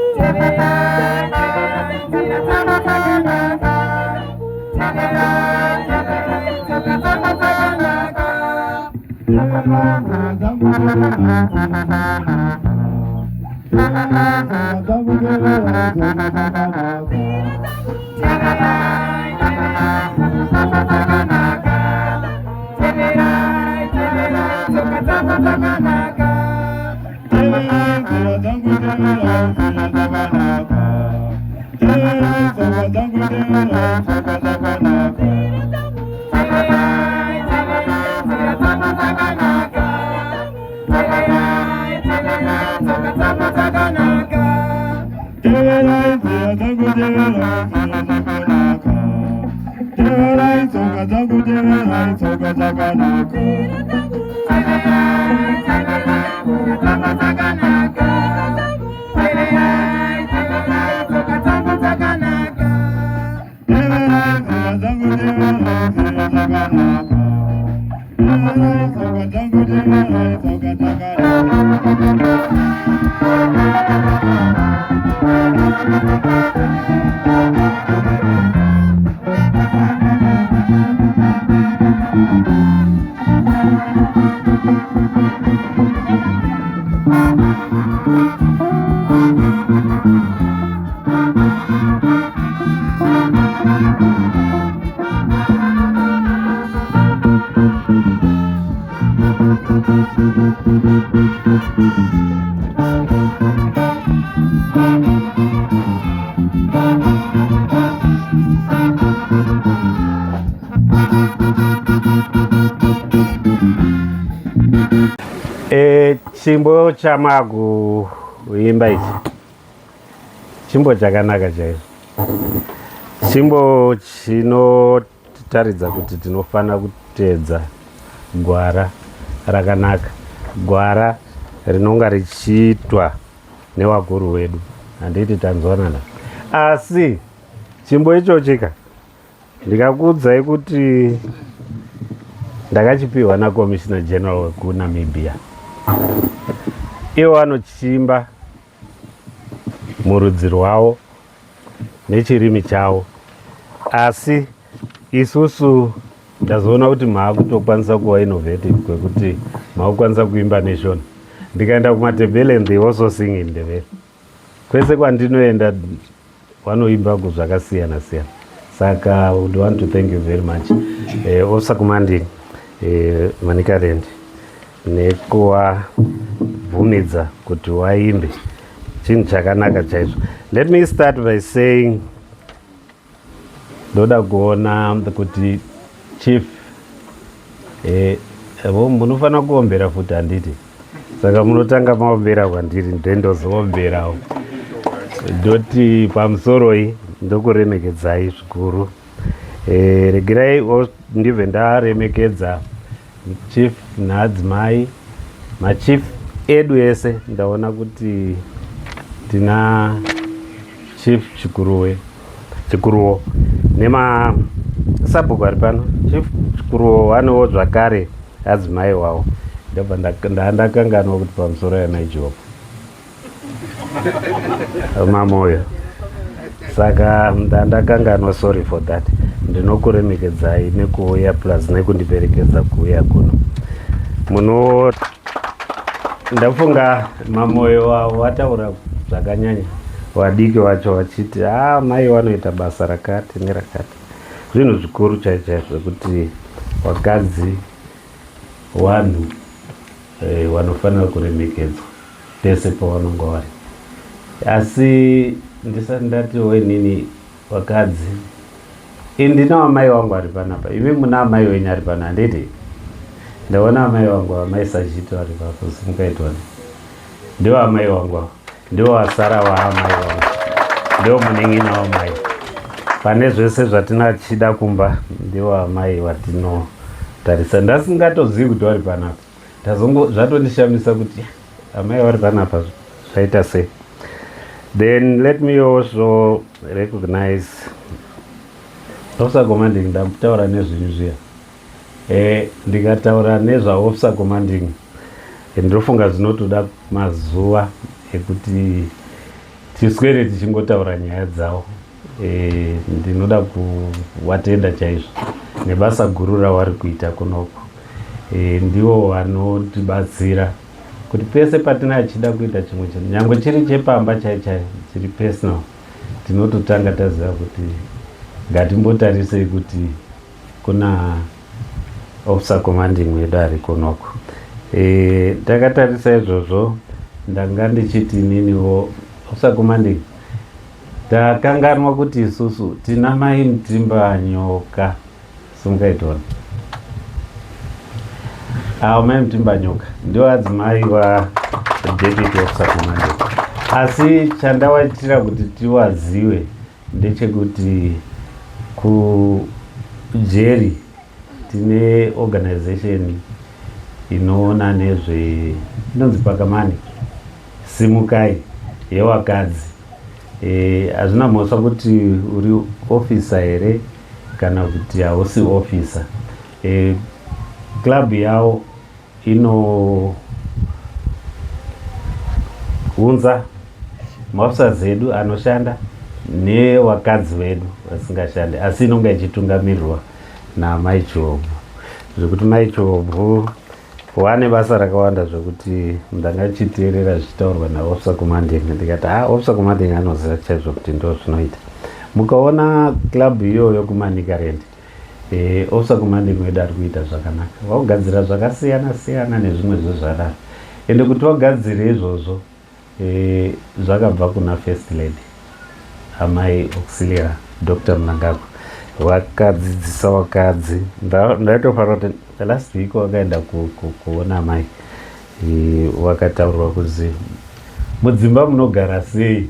E, chimbo chamakuimba ichi chimbo chakanaka chaizvo chimbo chinotaridza kuti tinofanira kuteedza gwara rakanaka gwara rinonga richiitwa newakuru wedu handiti tanzwanana asi chimbo ichochika ndikakuudzai kuti ndakachipiwa nacommissioner general wekuNamibia ivo vanochimba murudzi rwavo nechirimi chavo asi isusu ndazoona kuti maakutokwanisa kuva innovative kwekuti maakukwanisa kuimba neshona ndikaenda kumatebele they also sing in ndebele kwese kwandinoenda vanoimba kuzvakasiyana siyana saka would want to thank you very much eh, officer commanding eh, manicaland nekuvabvumidza kuti waimbe chinhu chakanaka chaizvo let me start by saying ndoda kuona kuti chief eh, munofanira kuombera futi handiti saka munotanga maombera kwandiri then ndozoomberawo ndoti pamusoroi ndokuremekedzai zvikuru eh, regerai ndibve ndaremekedza chief naadzimai machief edu ese ndaona kuti tina chief chikuruwe chikuruwo nemasabhuku ari pano chief Chikuruwo vanewo zvakare adzimai wavo. Ndobva ndandakanganwa kuti pamusoro yamai Job. Mamoyo. Saka ndandakanganwa sorry for that. Ndinokuremekedzai nekuuya plus nekundiperekedza kuuya kuno. Muno ndafunga mamoyo wavo wataura zvakanyanya vadiki vacho vachiti ah mai vanoita basa rakati nerakati zvinhu zvikuru chaizvo chaizvo zvekuti vakadzi vanhu eh, vanofanira kuremekedzwa pese pavanonga vari asi ndisati ndatiwo inini vakadzi ini ndina amai wangu ari panapa imi muna amai wenyu ari pana handiti ndaona amai wangu amai sazhito ari papo simukaitwa ndivo amai wangu ava ndivo vasara vaamai vangu ndivo munin'ina wamai pane zvese zvatinachida kumba ndivo amai vatinotarisa ndasingatozivi kuti vari panapa ndazongo zvatondishamisa kuti amai vari panapa zvaita sei then let me also recognize officer commanding ndataura nezvinyu zviya eh, ndikataura nezvaofficer commanding eh, ndinofunga zvinotoda mazuva ekuti tiswere tichingotaura nyaya dzavo e, ndinoda kuwatenda chaizvo nebasa guru rawari kuita kunoko e, ndivo vanotibatsira kuti pese patina achida kuita chimwe chinhu nyange chiri chepamba chai chai chiri personal tinototanga taziva kuti ngatimbotarisei kuti kuna officer commanding wedu ari kunoko e, takatarisa izvozvo ndanga ndichiti ininiwo officer commanding Takanganwa kuti isusu tina mai Mutimbanyoka. Simukai tione. Avo mai Mutimbanyoka ndivo adzimai va deputy officer commander. Asi chandawaitira kuti tiwaziwe ndechekuti kujeri tine organization inoona nezve inonzi pakamani simukai yewakadzi Eh, hazvina e, mhosva kuti uri officer here kana kuti hausi officer. E, club yavo inounza maofficers edu anoshanda nevakadzi vedu vasingashandi asi inonga ichitungamirirwa namai Chihobvu zvekuti mai Chihobvu Wane basa rakawanda zvekuti ndanga ndichiteerera zvichitaurwa naofficer commanding ndikati ha officer commanding anoziva chaizvo kuti ndo zvinoita. Mukaona club iyoyo kuManicaland eh, officer commanding wedu ari kuita zvakanaka, vakugadzira zvakasiyana siyana nezvimwe zvezvadaro, ende kuti vagadzire izvozvo E, zvakabva kuna First Lady Amai Auxilia Dr. Mnangagwa vakadzidzisa vakadzi. Ndaitofanira kuti last week wakaenda kuona amai e, wakataurirwa kuzi mudzimba munogara sei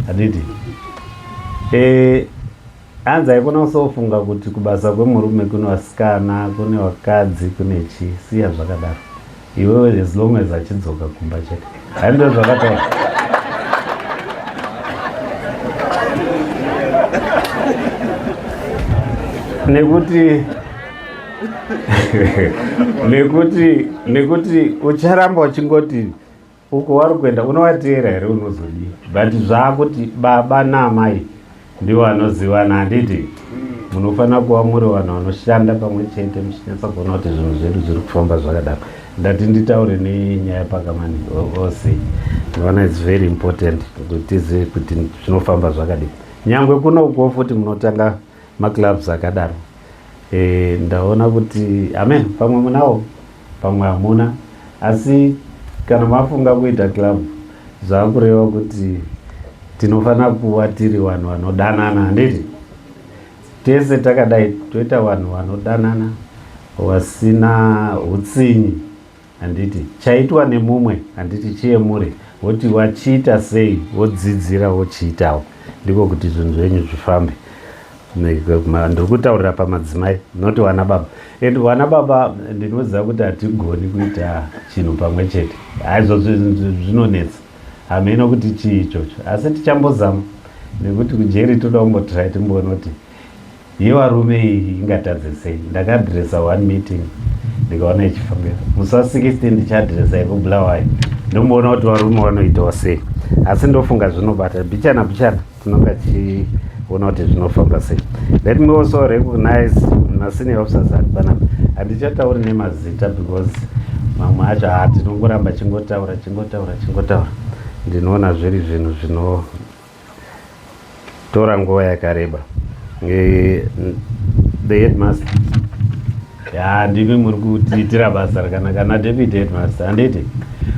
handiti e, Hanzi haikona kusofunga kuti kubasa kwemurume kune vasikana, kune vakadzi, kune chii. Siya zvakadaro. Iwewe as long as achidzoka kumba chete. Handi zvakataura. Nekuti nekuti nekuti ucharamba uchingoti Uko wari kuenda unovateera here unozodii but zvaakuti baba naamai ndivo vanozivana handiti munofanira kuva muri vanhu vanoshanda pamwe chete muchinyatsa kuona kuti zvinhu zvedu zviri kufamba zvakadaro ndati nditaure nenyaya pakamani ose ndinoona its very important kuti tizive kuti zvinofamba zvakadii nyangwe kunokuwo futi munotanga maclubs akadaro e, ndaona kuti amen pamwe munawo Pamwe hamuna asi kana mafunga kuita club zvakureva kuti tinofanira kuva tiri vanhu vanodanana handiti? Tese takadai toita vanhu vanodanana vasina hutsinyi handiti? Chaitwa nemumwe handiti chiyemure woti wachiita sei wodzidzira wochiitawo ndiko kuti zvinhu zvenyu zvifambe. Ndiri kutaurira pamadzimai not vana baba and vana baba ndinoziva kuti hatigoni kuita chinhu pamwe chete haizvo zvinonetsa hameno kuti chii ichocho asi tichambozama nekuti kujeri toda kumbotry timboona kuti Yevarume iyi ingatadze sei? Ndakaadresa one meeting ndikaona ichifambira. Musi wa 16 ndichaadresa yekuBulawayo ndomboona kuti varume vanoitawo sei. Asi ndofunga zvinobata bichana bichana tinonga tichiona kuti zvinofamba sei. Let me also recognize masenior officers ari panapa. Handichatauri nemazita because mamwe acho haa tinongoramba chingotaura chingotaura chingotaura. Ndinoona zviri zvinhu zvino tora nguva yakareba. Eh, the headmaster ya ndimi muri kutiitira basa rakanaka nadeputy headmaster handiti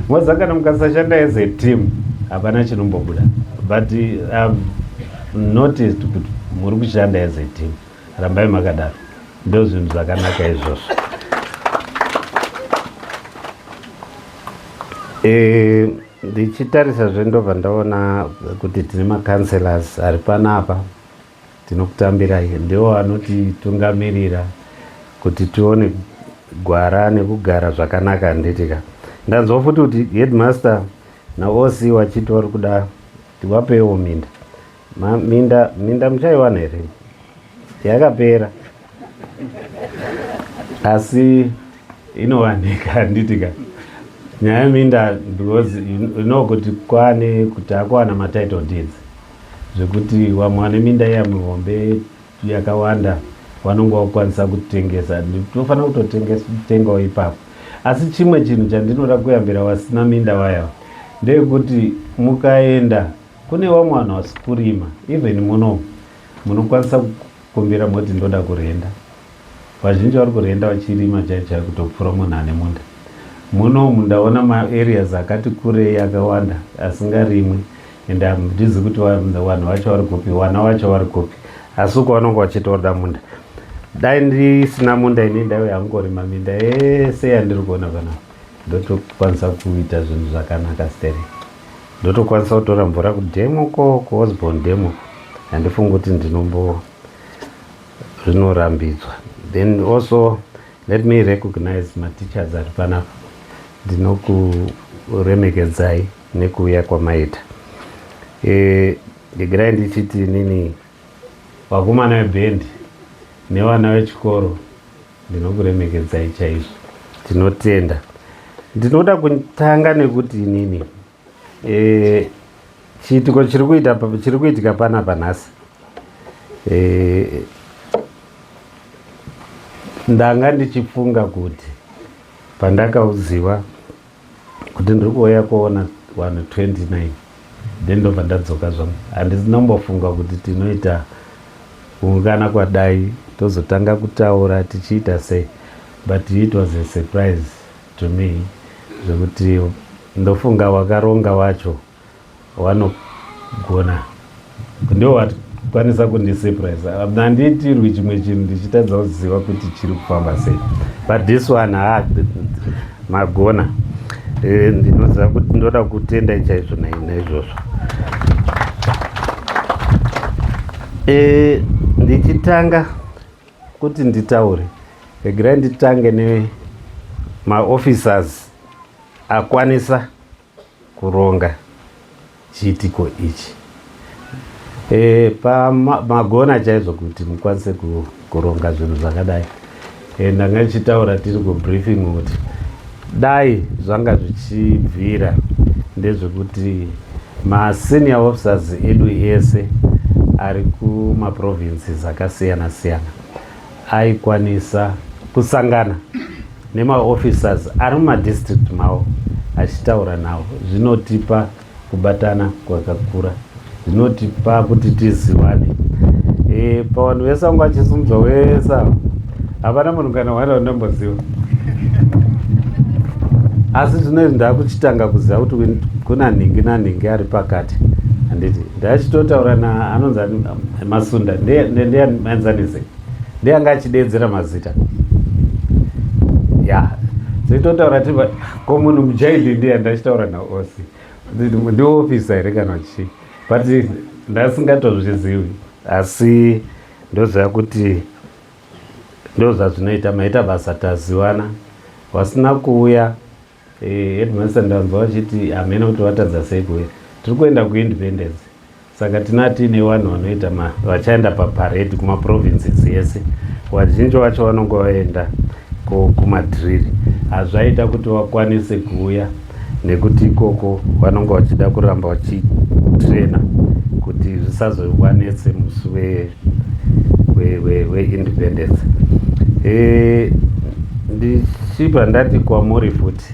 moza kana mukasashanda as a team hapana chinombobuda but I've noticed kuti muri kushanda as a team rambai makadaro ndo zvinhu zvakanaka izvozvo eh, Ndichitarisa zve ndobva ndaona kuti tine macounselors ari panapa tinokutambirai ndiwo anotitungamirira kuti tione gwara nekugara zvakanaka handitika ndanzwa futi kuti headmaster naoc wachiti vari kuda tiwapewo minda Ma, minda minda muchaiwana here yakapera asi inowanika handiti ka nyaya yeminda because you know kuti kwane kuti akuwana matitle deeds zvekuti vamwe vane minda iya mihombe yakawanda vanonge vakukwanisa kutengesa tofanira kutotengawo ipapo asi chimwe chinhu chandinoda kuyambira vasina minda vaya ndeyekuti mukaenda Kune vamwe vanhu vasi kurima even muno munokwanisa kukumbira moti ndoda kurenda. Vazhinji vari kurenda vachirima chaiyo chaiyo kutopfuura munhu ane munda. Munomu ndaona maareas akati kurei akawanda asingarimwi and handizi kuti vanhu vacho vari kupi, vana vacho vari kupi. Asi uko vanonge vachiti voda munda. Dai ndisina munda ini ndaive angorima minda yese yandiri kuona panapa. Ndotokwanisa kuita zvinhu zvakanaka stereki. Ndotokwanisa kutora mvura kudhemu uko kuOsborne dam uko handifungi kuti ndinombo zvinorambidzwa then also let me recognize mateachers ari panapa ndinokuremekedzai nekuuya kwamaita e, regerai ndichiti inini vakomana vebhendi nevana vechikoro Ndinokuremekedzai chaizvo. Tinotenda. Ndinoda kutanga nekuti inini e, chiitiko chiri kuita chiri kuitika panapa nhasi e, ndanga ndichifunga kuti pandakaudziwa kuti ndiri kuuya kuona vanhu 29 then ndobva ndadzoka zvangu handinombofunga kuti tinoita kuungana kwadai tozotanga kutaura tichiita sei but it was a surprise to me zvekuti ndofunga wakaronga wacho Wanogona ndiwo wakwanisa kundisurprise. Handiitirwi chimwe chinhu ndichitadza kuziva kuti chiri kufamba sei. But this one ha magona. Eh, ndinoziva kuti ndoda kutendai chaizvo naizvozvo. Eh, ndichitanga kuti nditaure regerai nditange nemaofficers akwanisa kuronga chiitiko ichi e, pamagona chaizvo kuti mukwanise kuronga zvinhu zvakadai e, ndanga ndichitaura tiri kubriefing kuti dai zvanga zvichibvira ndezvekuti masenior officers edu ese ari kumaprovinces akasiyana siyana aikwanisa kusangana nemaofficers ari mumadistrict mavo achitaura navo zvinotipa kubatana kwakakura zvinotipa kuti tizivane e, pavanhu vese vangu vachisumudzwa wese ava hapana munhu kana one wandamboziva asi zvino izvi ndakuchitanga kuziva kuti kuna nhingi nanhingi ari pakati handiti ndachitotaura na anonzi masunda ndiyanzanise ndiye anga achideedzera mazita ya dzitotaura ti ko munhu mujaili ndiye ndachitaura naosi ndiofisa here kana chii but ndasingatozvizivi asi ndoziva kuti ndozvazvinoita maita basa tazivana wasina kuuya eh, headmaster ndanzwa vachiti hameno kuti vatadza sei kuuya tiri kuenda kuindependence. Saka tina tiine vanhu vanoita vachaenda paparade kumaprovinces ese. Vazhinji vacho vanonge vaenda kumadrill. Hazvaita kuti vakwanise kuuya nekuti ikoko vanonge vachida kuramba vachitraina kuti zvisazovanetse musi weindependence. We, ndichibva ndati kwamuri futi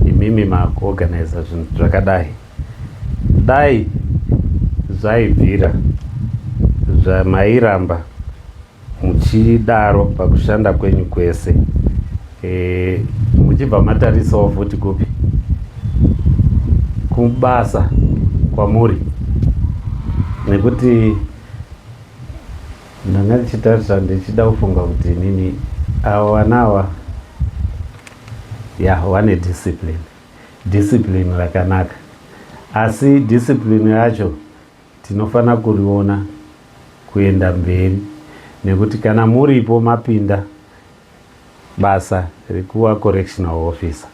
imimi makuorganiza zvinhu zvakadai. Dai zvaibvira zvamairamba muchidaro pakushanda kwenyu kwese e, muchibva matarisawo futi kupi kubasa kwamuri nekuti ndanga ndichitarisa ndichida kufunga kuti inini ava vana ava ya vane discipline Discipline rakanaka asi discipline yacho tinofanira kuriona kuenda mberi nekuti kana muripo mapinda basa rekuva correctional officer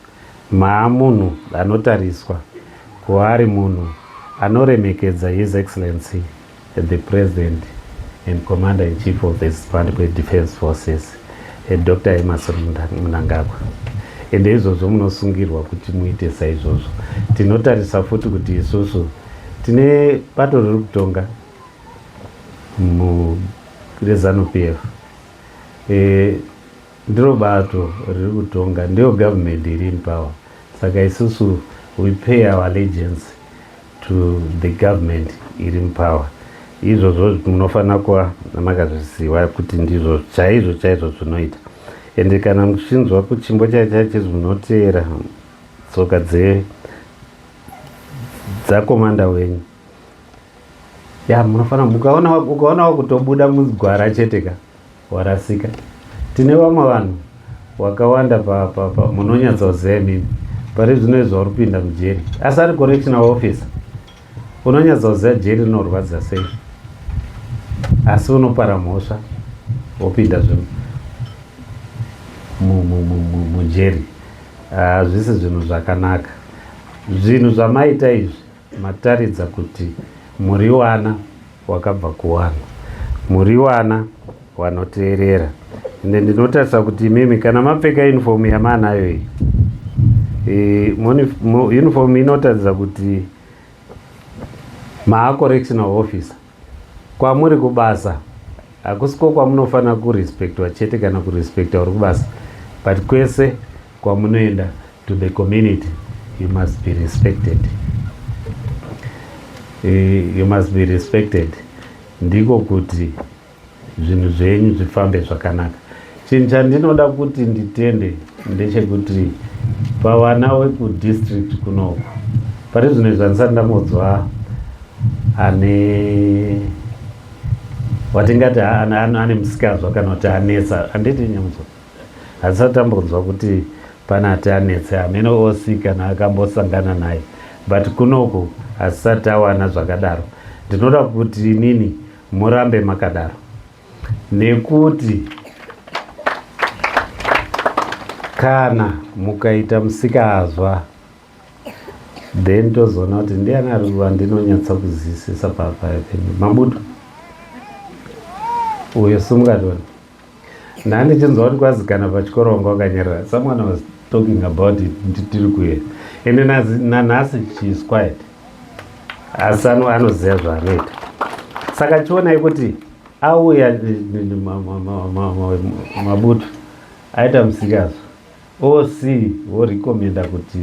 maa munhu anotariswa kuva ari munhu anoremekedza His Excellency the President and Commander in Chief of the Zimbabwe Defence Forces Dr Emmerson Mnangagwa. Ende izvozvo munosungirwa kuti muite saizvozvo. Tinotarisa futi kuti isusu tine bato riri kutonga reZanu PF. E, ndiro bato riri kutonga, ndiyo government iri in power. Saka isusu we pay our allegiance to the government iri mupower. Izvozvo munofanira kuva makazviziva kuti ndizvo chaizvo chaizvo zvinoita. Ende kana muchinzwa kuchimbo chaicho chaicho munoteera tsoka dze dzakomanda wenyu. Ya munofanira mukaona ukaona wakutobuda mugwara chete ka warasika. Tine vamwe vanhu wakawanda pa, pa, pa munonyatsoziva imimi pari zvino izvi vari kupinda mujeri asi ari correctional officer unonyatsoziva jeri rinorwadza sei asi unopara mhosva wopinda zve mujeri hazvisi zvinhu zvakanaka zvinhu zvamaita izvi Mataridza kuti muri wana wakabva kuwana. Muri wana wanoteerera. Ende ndinotarisa kuti imimi kana mapfeka uniform yamaanayo iyi e, uniform inotaridza kuti maacorrectional officer kwamuri kubasa hakusiko kwamunofanira kurespectwa chete kana kurespecta uri kubasa but kwese kwamunoenda to the community you must be respected eh, you must be respected ndiko kuti zvinhu zvenyu zvifambe zvakanaka chinhu chandinoda kuti nditende ndechekuti pavana wekudistrict kunoku pari zvino izvi handisati ndambodzwa ane watingati ane musikazwa kana kuti anetsa handiti nyamudzo Hatisati tambonzwa kuti pane ati anetse hameno osi kana akambosangana naye but kunoku hatisati tawana zvakadaro. Ndinoda kuti inini murambe makadaro nekuti kana mukaita musikazwa then tozoona kuti ndiani ari wandinonyatsa kuzwisisa papenyu mabudo uyo sumukatoni Ndandichinzwa kuti kwazi kana pachikoro wanga wakanyarara. Someone was talking about it nditiri kuye. Ende nanhasi she is quiet. Asi anoziva zvaanoita. Saka chionai kuti auya mabutu aita musikazwa. OC vorecommenda kuti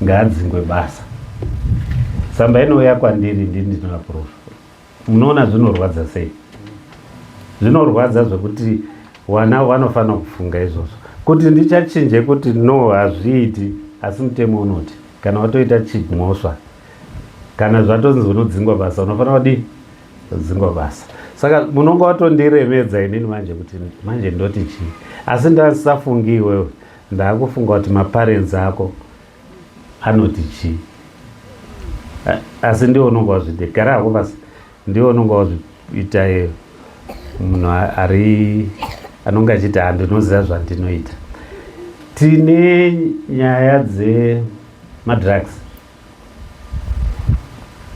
ngaadzingwe basa. Tsamba inouya kwandiri ndini ndinoaprova. Munoona zvinorwadza sei? Zvinorwadza zvekuti wana wanofanira kufunga izvozvo kuti ndichachinje kuti no hazviiti, asi mutemo unoti kana watoita chimhosva kana zvatonzi unodzingwa basa unofanira kudii? Kudzingwa basa. Saka munonga watondiremedza inini manje kuti manje ndoti chii, asi ndasafungi iwewe, ndakufunga kuti maparents ako anoti chii asi ndiwe unonga wazviita gara hako basi ndiwe unonga wazviita iyeyo munhu ari anonga achiti handinoziva zvandinoita tine nyaya dzemadrugs.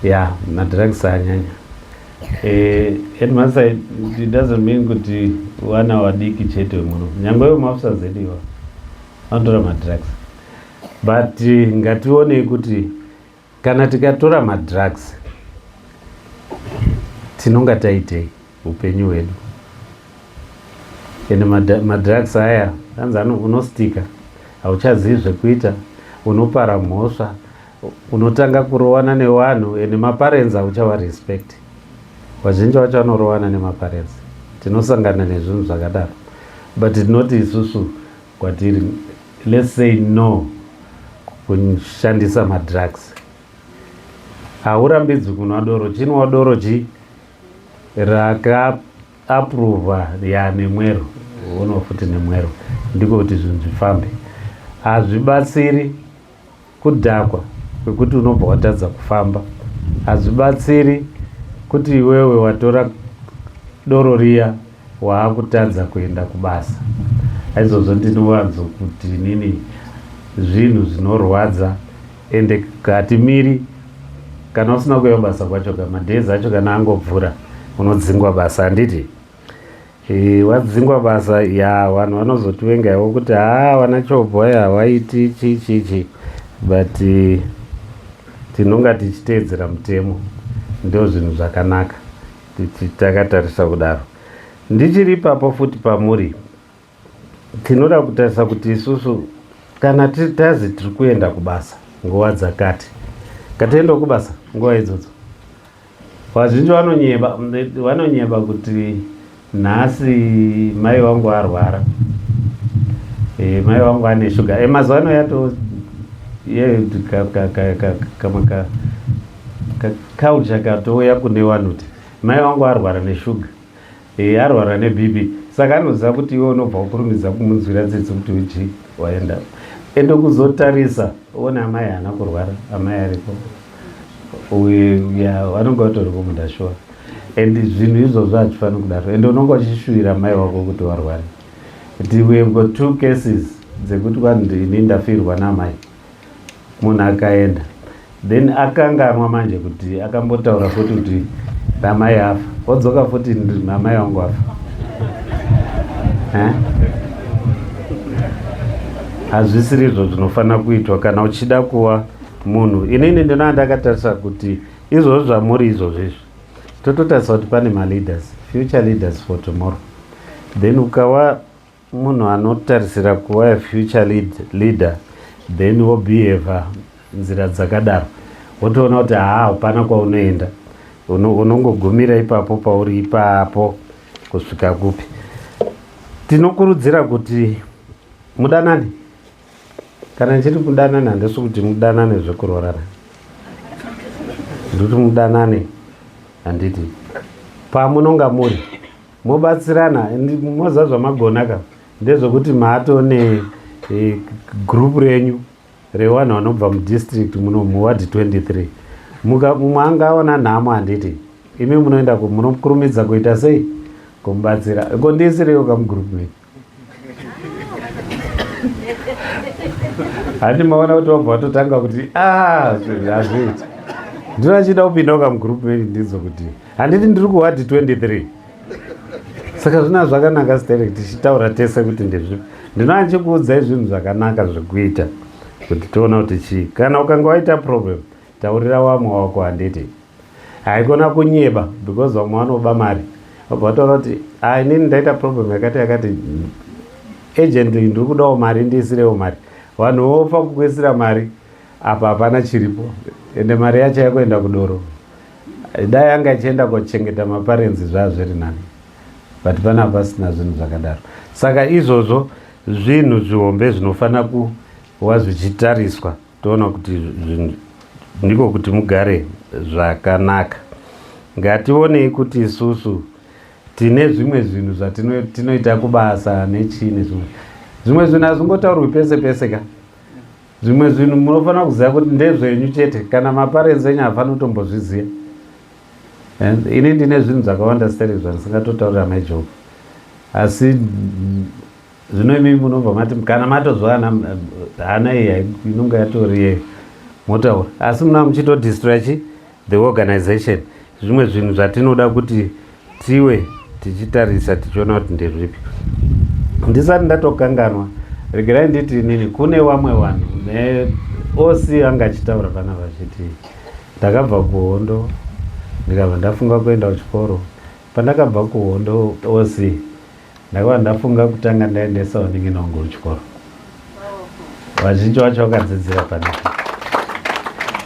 Ya, madrugs anyanya. Eh, headmaster, it doesn't mean kuti vana vadiki chete muno, nyangwe vemaofficers edu iwa vanotora madrugs, but ngationei kuti kana tikatora madrugs tinonga taitei upenyu hwedu. Ende madrugs aya anzi unostika, hauchazivi zvekuita, unopara mhosva, unotanga kurowana nevanhu, ende maparents hauchava respect. Vazhinji vacho vanorowana nemaparents. Tinosangana nezvinhu zvakadaro, but tinoti isusu kwatiri, let's say no kushandisa madrugs. Haurambidzwi kunwa doro, chinwa doro chi rakaaprovwa ya nemwero, unwa futi nemwero, ndiko kuti zvinhu zvifambe. Hazvibatsiri kudhakwa kwekuti unobva watadza kufamba. Hazvibatsiri kuti iwewe watora doro riya waakutadza kuenda kubasa. Aizvozvo ndinowanzo kuti inini zvinhu zvinorwadza, ende hatimiri kana usina kuuya basa kwacho ka madays acho kana angobvura unodzingwa basa, handiti? E, wadzingwa basa ya, vanhu vanozotivengawo kuti haa, vana chobhoya hawaiti chi chi chi, but tinonga tichiteedzera mutemo. Ndo zvinhu zvakanaka takatarisa kudaro. Ndichiri ipapo futi pamuri, tinoda kutarisa kuti isusu kana tazi tiri kuenda kubasa nguva dzakati, ngatiendewo kubasa nguva idzodzo. Vazhinji vanonyeba, vanonyeba kuti nhasi mai vangu arwara, e, mai vangu ane shuga. E, mazuva ano yato kamwe kaculture katouya kune vanhu kuti mai vangu arwara neshuga, e, arwara neBP, saka anoziva kuti iwe unobva kukurumidza kumunzwira tsitsi kuti uchi waenda. Ende kuzotarisa uone amai haana kurwara, amai aripo, ya, vanonge vatoripo mundashuwa. And zvinhu izvozvo hazvifaniri kudaro. Ende unonge uchishuvira mai wako kuti warware. Kuti we have got two cases dzekuti kwanzi ini ndafirwa namai, munhu akaenda, then akanganwa manje kuti akambotaura futi kuti ramai afa, odzoka futi, amai vangu afa. Eh? Hazvisiri izvo zvinofanira kuitwa kana uchida kuva munhu. Inini ndinova ndakatarisa kuti izvozvo zvamuri izvozvo izvi, tototarisa kuti pane maleaders, future leaders for tomorrow. Then ukava munhu anotarisira kuva future leader, then wobehave nzira dzakadaro, wotoona kuti haa, hapana kwaunoenda, unongogumira ipapo pauri ipapo kusvika kupi. Tinokurudzira kuti mudanane. Kana ndichiti mudanane, handisi kuti mudanane zvekuroorana, ndikuti mudanane, handiti? Pamunonga muri mobatsirana, moziva zvamagona ka, ndezvekuti maatone e, group renyu revanhu vanobva mudistrict muno muward 23. Mumwe anga aona nhamo, handiti? Imi munoenda, munokurumidza kuita sei? Kumubatsira. Ko ndiisireiwo kamugroup menyu, handi? Maona kuti wabva watotanga kuti ah, hazviiti. Ndinochida kupindawo kamugroup menyu, ndidzo kuti handiti ndiri kuward 23, saka zvina zvakanaka sterek tichitaura tese kuti ndezvipi. Ndinova ndichikuudzai zvinhu zvakanaka zvekuita kuti tiona kuti chii. Kana ukanga waita problem, taurira wamwe wako, handiti? Haikona kunyeba, because vamwe vanoba mari, vabva vataura kuti a, inini ndaita problem yakati yakati, urgently ndiri kudawo mari, ndiisirewo mari. Vanhu vofa kukuisira mari, apa hapana chiripo, ende mari yacho yakuenda kudoro. Dai anga ichienda kochengeta maparents zvaa zviri nani, but pana pasina zvinhu zvakadaro. Saka izvozvo zvinhu zvihombe zvinofanira kuva zvichitariswa, toona kuti ndiko kuti mugare zvakanaka. Ngationei kuti isusu tine zvimwe zvinhu zvatinoita kubasa nechii nezvimwe zvimwe zvinhu hazvingotaurwi pese pese ka. Zvimwe zvinhu munofanira kuziva kuti ndezvenyu chete, kana maparents enyu haafaniri kutombozviziva. Ini ndine zvinhu zvakawanda sterek zvandisingatotaurira maijob, asi zvino imi munobva mati kana matozwa hana iyi inonge yatori yeyo, motaura, asi muna muchitodestroya chi the organization. Zvimwe zvinhu zvatinoda kuti tiwe tichitarisa tichiona kuti ndezvipi. Ndisati ndatokanganwa, regerai nditi inini kune vamwe vanhu neosi anga achitaura pana vachiti ndakabva kuhondo ndikabva ndafunga kuenda kuchikoro. Pandakabva kuhondo osi Ndakabva ndafunga kutanga ndaendesa vanin'ina wangu kuchikoro. Vazhinji vacho vakadzidzira panapa.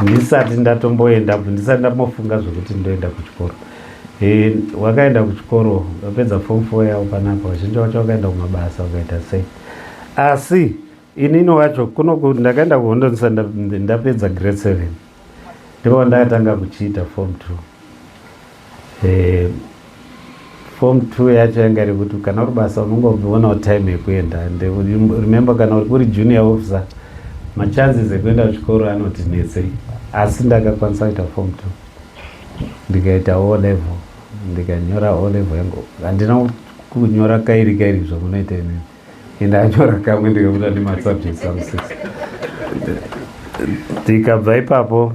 Ndisati ndatomboenda, ndisati ndambofunga zvekuti ndoenda kuchikoro. E, wakaenda kuchikoro vapedza form 4 yavo panapa, vazhinji vacho vakaenda kumabasa vakaita sei. Asi inini wacho kuno ndakaenda kuhondo ndisati ndapedza grade 7. Ndipo ndakatanga kuchiita form 2. Eh, form 2 yacho yanga iri kuti kana uri basa unongoonawo time yekuenda and remember kana uri kuri junior officer machances ekuenda kuchikoro anoti netsei asi ndakakwanisa kuita form 2 ndikaita o level ndikanyora o level yangu handina kunyora kairi kairi zvamunoita imimi Ndanyora kamwe ndikabuda nemasubjects angu six. Ndikabva ipapo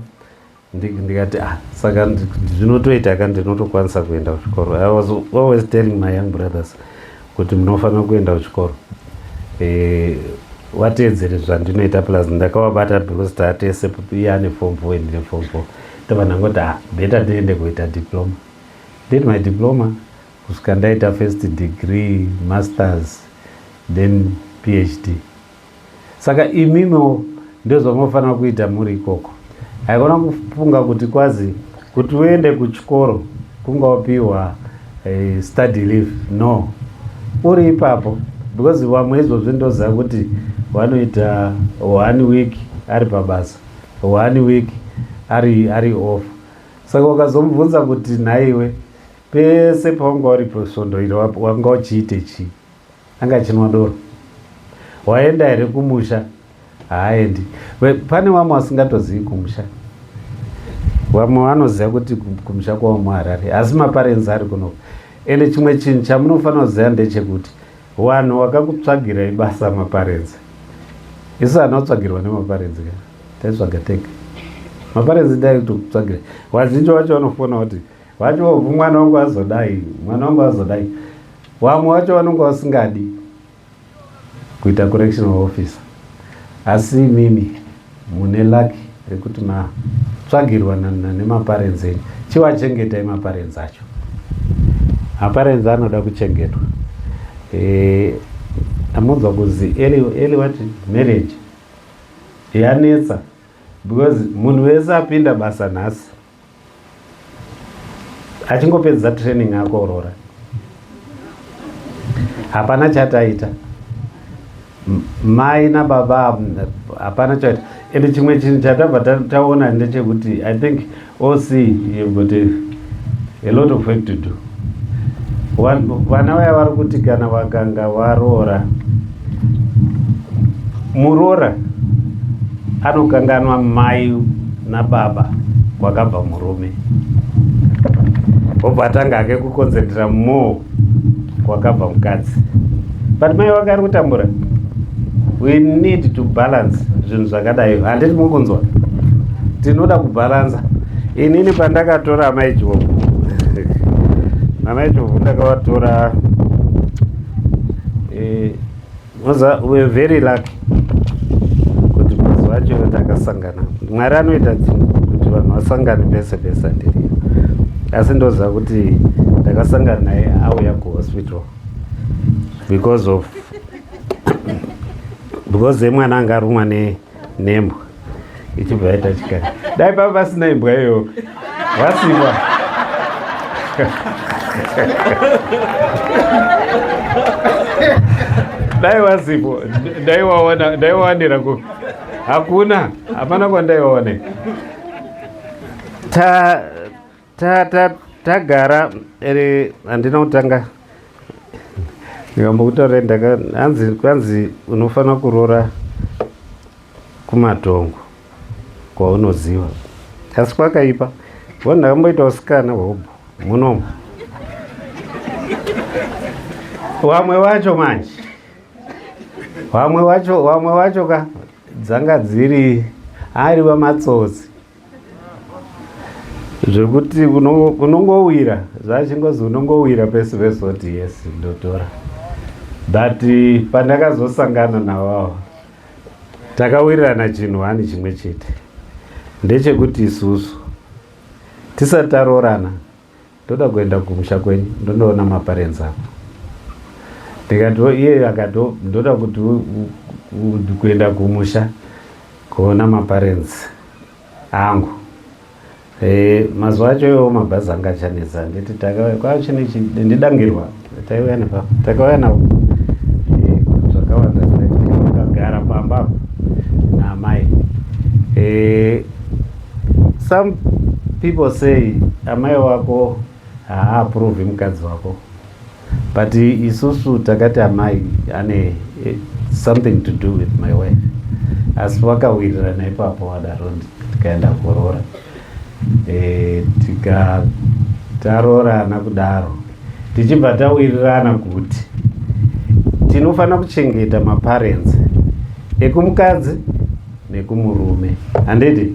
ndikati ah, saka zvinotoita ka ndinotokwanisa kuenda kuchikoro. I was always telling my young brothers kuti munofanira kuenda kuchikoro. Eh, wateedzere zvandinoita plus ndakavabata because taatese iye ane form 4 ndine form 4 tobva ndangoti ah, better ndiende kuita diploma. Did my diploma kusvika ndaita first degree, masters then PhD. Saka imimiwo ndozvamunofanira kuita muri ikoko. Haikona kufunga kuti kwazi kuti uende kuchikoro kunga wapiwa eh, study leave no uri ipapo because vamwe izvozvi ndoziva kuti vanoita one week ari pabasa one week ari, ari off saka ukazomubvunza kuti nhaiwe Pese pawanga uri svondo iri wanga uchiite chii? Anga achinwa doro. Waenda here kumusha? Haaendi. Pane vamwe vasingatozivi kumusha. Vamwe vanoziva kuti kumusha kwavo muHarare, asi maparents ari kuno. Ende chimwe chinhu chamunofanira kuziva ndechekuti vanhu vakakutsvagirai basa maparents. Isu hatina kutsvagirwa nemaparents ka. Taitsvaga tega. Maparents ndaikutsvagira. Vazhinji vacho vanofona kuti Vacho vobvu mwana wangu azodai, mwana wangu azodai. Vamwe vacho vanonge vasingadi kuita correctional officer. Asi imimi mune luck rekuti matsvagirwa nemaparents enyu. Chiwachengetai maparents acho. Maparents anoda kuchengetwa. Eh, amunzwa kunzi early, early what marriage yanetsa because munhu wese apinda basa nhasi achingopedza training akorora hapana chataita mai nababa hapana chaita ende chimwe chinhu chatabva taona ndechekuti i think oc you've got a, a lot of work to do vana vaya vari kuti kana vakanga varoora muroora anokanganwa mai nababa kwakabva murume obva atanga hake kukonzentrera more kwakabva mukadzi but mai wake ari kutambura we need to balance zvinhu zvakadai handiti mukunzwa tinoda kubhalansa inini pandakatora amai jovu amai jovu ndakavatora eh, we're very lucky kuti mazuva acho takasangana mwari anoita kuti vanhu vasangane pese pese andiriyo asi ndoziva kuti ndakasangana naye auya kuhospital because of because yemwana anga arumwa nembwa ichibva yaita chikari dai pava pasina imbwa iyoyo vasimba dai wasipo ndaiwaona ndaiwawanira ku hakuna hapana kwandaiwaona ta ta ta tagara ere handina kutanga ndikambokutaurira ndaka hanzi kwanzi unofanira kuroora kumatongo kwaunoziva asi kwakaipa bo ndakamboita usikana hobho munomu vamwe vacho manje vamwe vacho vamwe vacho ka dzanga dziri ari vamatsotsi. Zvekuti unongowira zvachingozi unongowira pese pese woti yes ndotora. But pandakazosangana navo takawirirana chinhu hani chimwe chete ndechekuti isusu tisati taroorana ndoda kuenda kumusha kwenyu ndondoona maparents ako. Ndikati iye akati ndoda kuti kuenda kumusha kuona maparents angu. E, mazuva acho iwo mabhazi anga achanetsa handiti takauya kwachine ndidangirwa taiuya nepa takauya navo e, zvakawanda vakagara pamba apo naamai e, some people say amai wako haaapprove mukadzi wako but isusu takati amai ane eh, something to do with my wife asi vakawirirana ipapo vadaro tikaenda kuroora e, tikataroorana kudaro tichibva tawirirana kuti tinofanira kuchengeta maparents ekumukadzi nekumurume handiti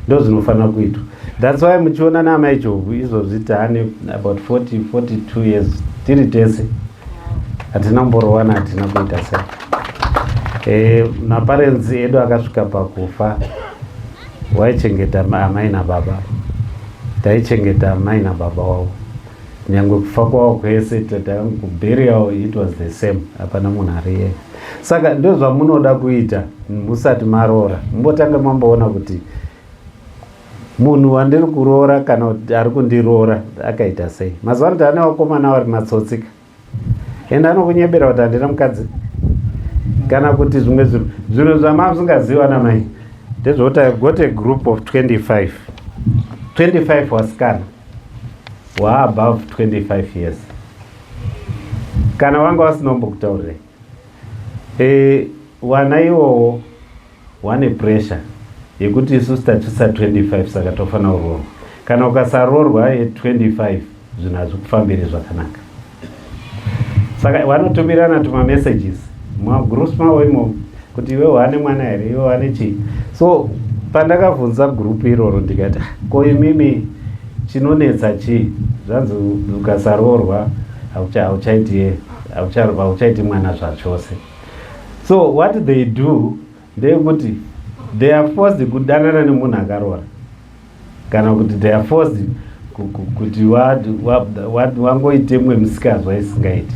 ndozvinofanira kuitwa. That's why muchiona naamai Jobhu izvozvi taane about 40 42 years tiri tese hatina kumborowana hatina kuita sei e, maparents edu akasvika pakufa waichengeta amai nababa taichengeta amai nababa wavo nyangwe kufa kwavo kwese kuburial it was the same hapana munhu ariye saka ndozvamunoda kuita musati maroora mumbotanga mamboona kuti munhu wandiri kuroora kana kuti ari kundiroora akaita sei mazuva ano taane vakomana vari matsotsika ende anokunyebera kuti handina mukadzi kana kuti zvimwe zvinhu zvinhu zvamamusingazivi ana mai ndezvekuti ive got a group of 25 25 wasikana waabove 25 years kana wanga wasina kumbokutaurirei e, wana iwowo Wane pressure yekuti isusu tatsvitsa 25 saka tofanira kuroorwa. Kana ukasaroorwa at 25 zvinhu hazvikufambiri zvakanaka. Saka vanotumirana tuma messages mumagroups mavo imomo kuti iwe wane mwana here, iwe wane chii. So pandakavhunza group iroro ndikati ah, ko imimi chinonetsa chii? Zvanzi ukasaroorwa hauchaiti hauchaiti mwana zvachose. So what they do ndeyekuti they are forced kudanana nemunhu akaroora kana kuti they are forced kuti wangoite mumwe musikanzwa isingaiti.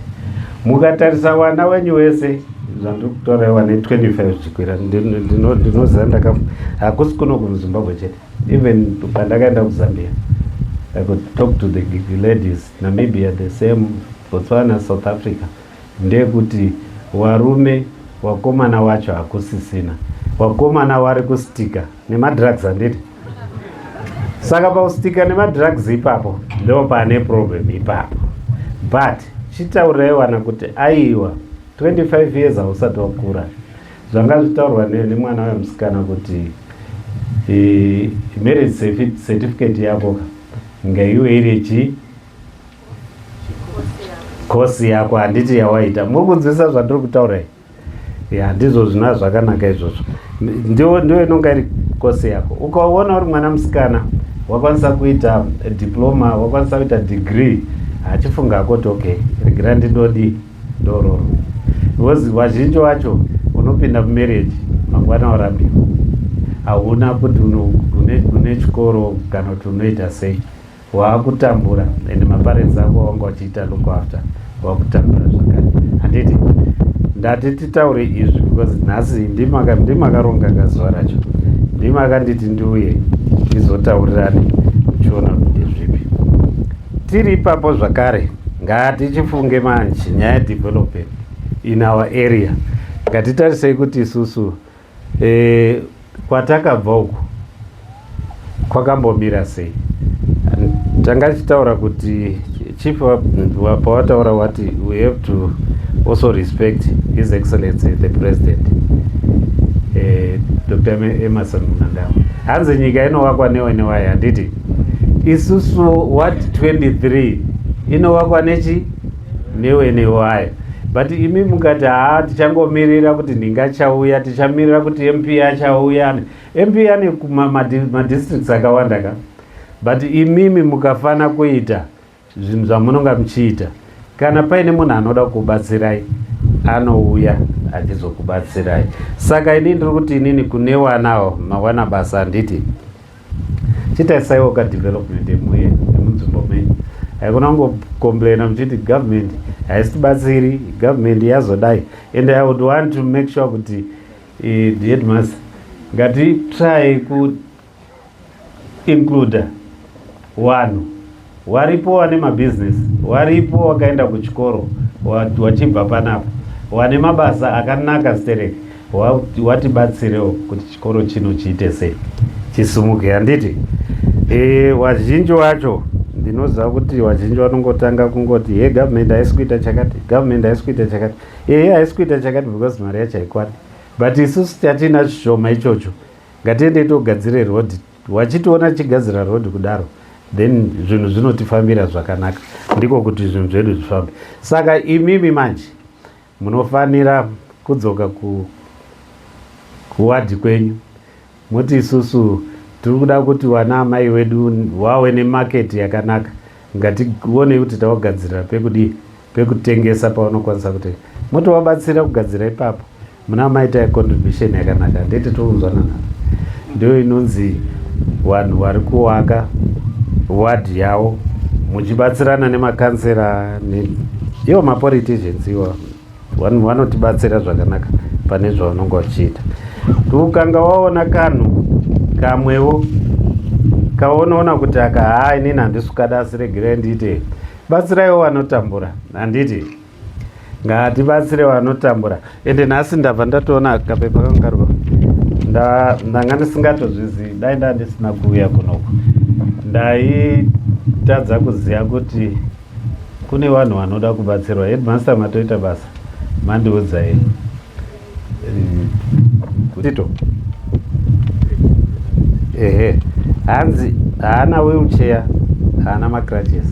Mukatarisa wana wenyu wese zvandiri kutaura wane 25 zvichikwira ndinoziva ndaka hakusi kuno kumuzimbabwe chete even pandakaenda kuzambia I could talk to the ladies Namibia the same Botswana South Africa Ndeyekuti warume wakomana wacho hakusisina wakomana wari kustika nemadrugs handiti saka pakustika nemadrugs ipapo ndo pane problem ipapo but chitaurirai wana kuti aiwa 25 years hausati wakura zvanga zvitaurwa nemwana wemusikana kuti e, marriage certificate yako ngaiwe iri chii kosi yako handiti yawaita muri kunzwisa zvandiri kutaura ya ndizvo zvina zvakanaka izvozvo ndiyo ndiyo inonga iri kosi yako ukaona uri mwana musikana wakwanisa kuita diploma wakwanisa kuita degree achifunga akoti okay regira ndindodii ndororo because vazhinji wacho unopinda mumarriage mangwana warambiwa hauna kuti une chikoro kana kuti unoita sei Waakutambura and maparents ako wanga wachiita look after wakutambura zvakare handiti ndati titaure izvi because nhasi ndimakaronga kazuva racho ndimakanditi ndiuye tizotaurirane muchiona kuti ndezvipi tiri ipapo zvakare ngatichifunge manje nyaya development in our area ngatitarisei kuti isusu E, kwatakabva uku kwakambomira sei? Tanga tichitaura kuti chief pawataura wati we have to also respect his excellency the president eh, Dr. Emerson Mnangagwa. Hanzi nyika inovakwa newe newaye handiti? Isusu what 23 inovakwa nechi newe newaye but imi mukati haa tichangomirira kuti nhingi achauya tichamirira kuti mp achauya mp ane madistricts akawanda ka. But imimi mukafana kuita zvinhu zvamunonga muchiita, kana paine munhu anoda kukubatsirai anouya achizokubatsirai. Saka inini ndiri kuti inini kune wanawo mawana basa handiti chitarisaiwo ka development yemuye yemunzvimbo menyu. Haikona kungocomplaina muchiti government haisitibatsiri, government yazodai. And I would want to make sure kuti the headmaster ngatitry ku include vanhu waripo wane mabusiness, waripo wakaenda kuchikoro wachibva panapa, wane mabasa akanaka stereki, watibatsirewo kuti chikoro chino chiite sei, chisumuke handiti? Wazhinji wacho ndinoziva kuti wazhinji vanongotanga kungoti he, government haisi kuita chakati, government haisi kuita chakati, ehe, haisi kuita chakati because mari yacho haikwani. But isusu chatina chishoma ichocho, ngatiendei togadzire road. Wachitiona tichigadzira road kudaro, then zvinhu zvinotifambira zvakanaka, ndiko kuti zvinhu zvedu zvifambe. Saka imimi manje munofanira kudzoka kuwadhi kwenyu, muti isusu tiri kuda kuti vana amai wedu wave nemaketi yakanaka, ngationei kuti tawagadzirira pekudii, pekutengesa, pavanokwanisa kuti motovabatsira kugadzira ipapo. Muna maita contribution yakanaka, ndete tounzwanana. Ndiyo inonzi vanhu vari kuvaka wadhi yavo muchibatsirana nemakansera, ivo mapoliticians ivo vanotibatsira zvakanaka pane zvavanonge vachiita. Ukanga waona kanhu kamwewo kaunoona kuti aka, haa, inini handisi kukada, asi regerai ndiite, batsiraiwo vanotambura handiti? Ngatibatsire vanotambura. Ende nhasi ndabva ndatoona kapepa kangu kariko, ndanga ndisingatozvizivi. Dai ndaa ndisina kuuya kunoku, ndaitadza kuziva kuti kune vanhu vanoda kubatsirwa. Headmaster, matoita basa mandiudzai tito. Ehe, hanzi haana wheelchair, haana macrutches,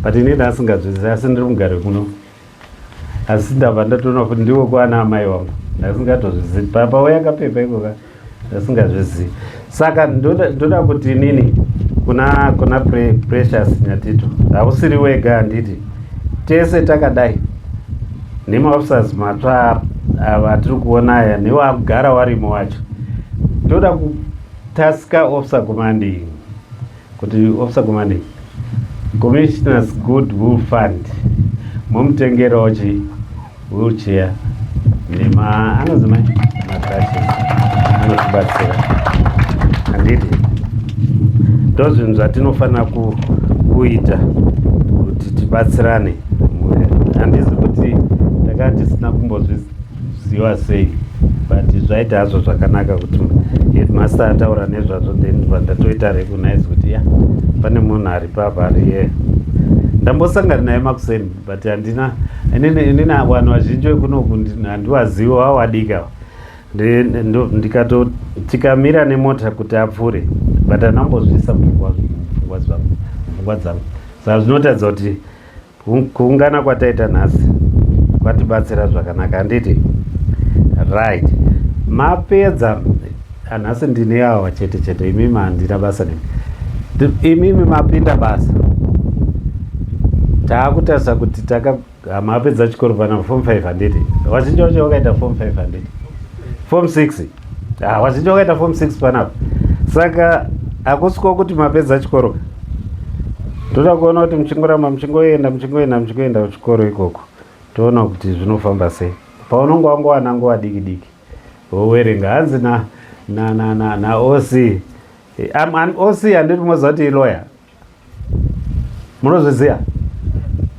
but ini ndasingazvizivi, asi ndiri mugari kuno, asi ndabva ndatoona kuti ndiwo kwana amai vangu. Ndasingatozvizivi papauya kapepa ikoka, ndasingazvizivi. Saka ndoda kuti inini kuna Precious Nyatito, hausiri wega handiti? Tese takadai nemaofficers matsva ava atiri kuona aya newagara warimo wacho, toda kutaska officer commanding kuti officer commanding, Commissioners Goodwill Fund, mumutengerawo chi wheelchair nema anonzi mai macrutches, anotibatsira handiti? Ndo zvinhu zvatinofanira kuita kuti tibatsirane. Handizi kuti takanga tisina kumbozviziva sei, but zvaita hazvo zvakanaka kuti headmaster ataura nezvazvo, then ndatoita recognize kuti ya, pane munhu ari papa ari ye ndambosangana naye makuseni, but handina inini vanhu vazhinji vekunoku handivazivi, wawadika ndikato tikamira nemota kuti apfuure, but handambozviisa mupfungwa dzangu. Saka zvinotaridza kuti kuungana kwataita nhasi kwatibatsira zvakanaka handiti? Right, mapedza nhasi ndine awa chete chete. Imimi handina basa nemi. Imimi mapinda basa, taakutarisa kuti taka mapedza chikoro pana form 5 handiti? Vazhinji vacho vakaita form 5 handiti? Form 6, ah, vazhinji vakaita form 6 panapa. Saka hakusiko kuti mapedza chikoro, toda kuona kuti muchingoramba muchingoenda, muchingoenda, muchingoenda kuchikoro ikoko, toona kuti zvinofamba sei. Paunonge wangowana nguva diki diki wowerenga, hanzi na na na na na OC, OC handiti moziva kuti ilawyer? Munozviziva?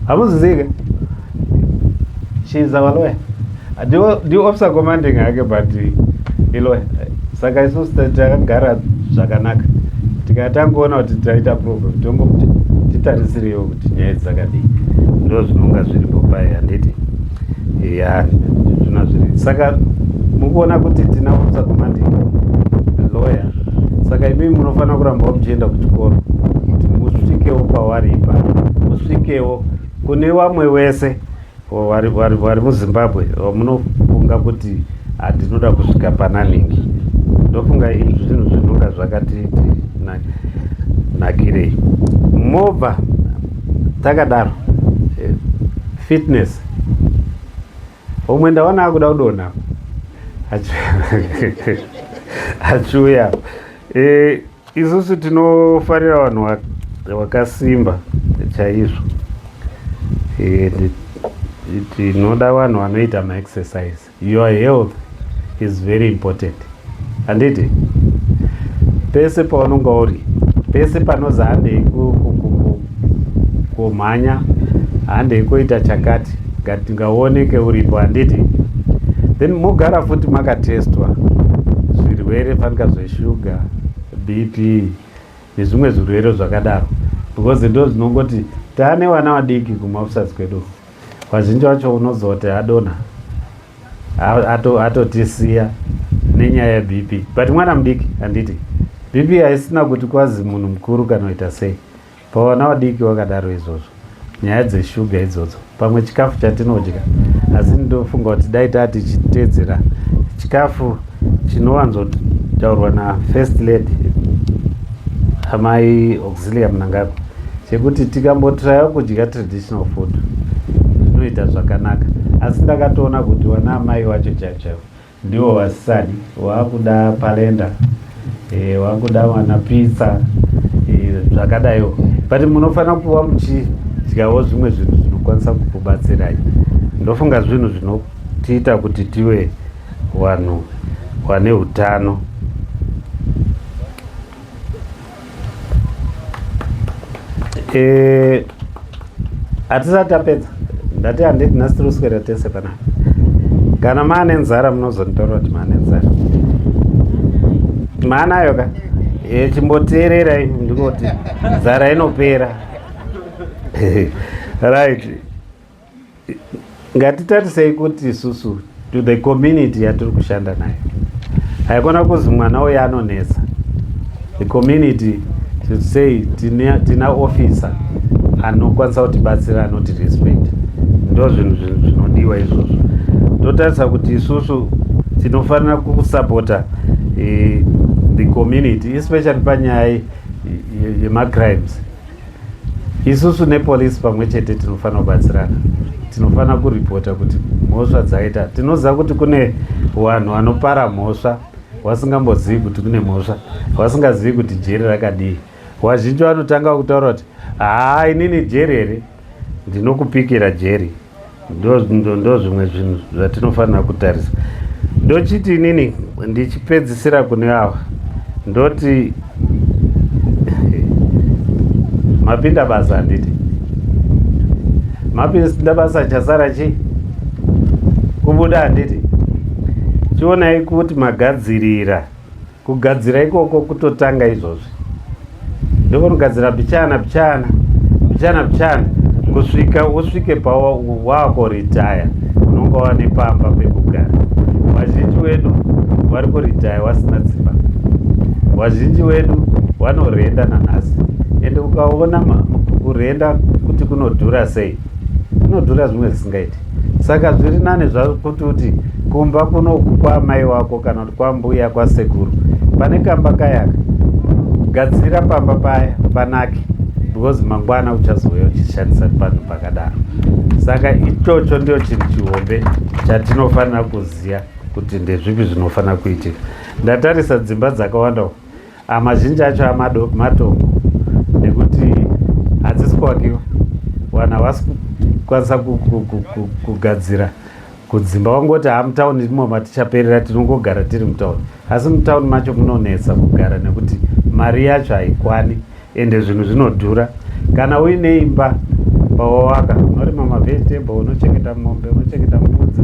Hamuzvizivi? She is our lawyer. Ndiwo officer commanding hake, but ilawyer. Saka isusu takagara zvakanaka, tikatangoona kuti taita problem, tongokuti titarisirewo kuti nyaya dzakadii. Ndo zvinonga zviripo pai handiti? Ya, zvina zviri. Saka mukuona kuti tina officer commanding lawyer, saka imimi munofanira kurambawo muchienda kuchikoro kuti musvikewo pavari ipapo, musvikewo kune vamwe wese vari muZimbabwe vamunofunga kuti handinoda kusvika pana ningi. Ndofunga zvinhu zvinonga zvakati. nakirei. Mobva takadaro eh, fitness umwe ndaona akuda kudonha achiuya eh, isusu tinofarira vanhu vakasimba chaizvo eh, tinoda vanhu vanoita maexercise Your health is very important. Handiti? Pese paunonga uri, pese panozi handei kumhanya, handei koita chakati, ngaoneke uripo, handiti? Then mogara futi makatestwa zvirwere fanika zveshuga, BP nezvimwe zvirwere zvakadaro because ndo zvinongoti taane vana vadiki kumaofficers kwedu Vazhinji vacho unozoti adonha atotisiya nenyaya yeBP but mwana mudiki handiti BP haisina kuti kwazi munhu mukuru kana kuita sei pavana vadiki wakadaro izvozvo nyaya dzeshuga idzodzo pamwe chikafu chatinodya asi ndofunga kuti dai taa tichiteedzera chikafu chinowanzotaurwa nafirst lady amai Auxilia Mnangagwa chekuti tikambotraya kudya traditional food zvinoita zvakanaka asi ndakatoona kuti wana amai wacho chaivo chaivo ndivo vasisadi wakuda palenda e, wakuda wana pizza e, zvakadaiwo but munofanira kuva muchidyawo zvimwe zvinhu zvinokwanisa kukubatsirai ndofunga zvinhu zvinotiita kuti tive vanhu vane utano Eh, hatisati tapedza ndati handiti nhasi tiri kuswera tese panapa kana maane nzara munozonditaura kuti maane nzara maanayo ka e, chimboteererai ndikoti nzara inopera right Ngatitarisei kuti isusu to the community yatiri kushanda nayo haikona kuzi mwana uyo anonetsa the community should say tina, tina officer anokwanisa kutibatsira anoti respect ndo zvinhu zvinodiwa izvozvo totarisa kuti isusu tinofanira kusapota eh, the community especially panyaya yemacrimes Isusu nepolice pamwe chete tinofanira kubatsirana. Tinofanira kuripota kuti mhosva dzaita. Tinoziva kuti kune vanhu vanopara mhosva vasingambozivi kuti kune mhosva, vasingazivi kuti jeri rakadii. Vazhinji vanotanga kutaura kuti haa inini jeri here ndinokupikira jeri. Ndo zvimwe zvinhu zvatinofanira kutarisa. Ndochiti inini ndichipedzisira kune ava ndoti mapinda basa handiti mapinda basa chasara chii kubuda handiti chionai kuti magadzirira Kugadzira ikoko kutotanga izvozvi. Ndokunogadzira bichana bichana bichana bichana kusvika usvike pawakoritaya unonga wane pamba pekugara. Vazhinji wedu vari kuritaya wasina dzimba. Vazhinji wedu vanorenda nanhasi ende ukaona kurenda kuti kunodhura sei kunodhura zvimwe zvisingaiti. Saka zviri nani zvakuti uti kumba kunoku kwaamai wako kana kuti kwambuya kwasekuru pane kamba kayaka gadzira pamba paya panake because mangwana uchazouya uchishandisa panhu pakadaro saka ichocho ndiyo chinhu chihombe chatinofanira kuziva kuti ndezvipi zvinofanira kuitika ndatarisa dzimba dzakawanda Amazhinji acho amatongo nekuti hadzisi kuvakiwa vanhu havasi kukwanisa kugadzira kudzimba vangoti haa mutauni imo matichaperera tinongogara tiri mutauni asi mutauni macho munonetsa kugara nekuti mari yacho haikwani ende zvinhu zvinodhura kana uine imba pawawaka unorima mavegetable unochengeta mombe unochengeta mbudzi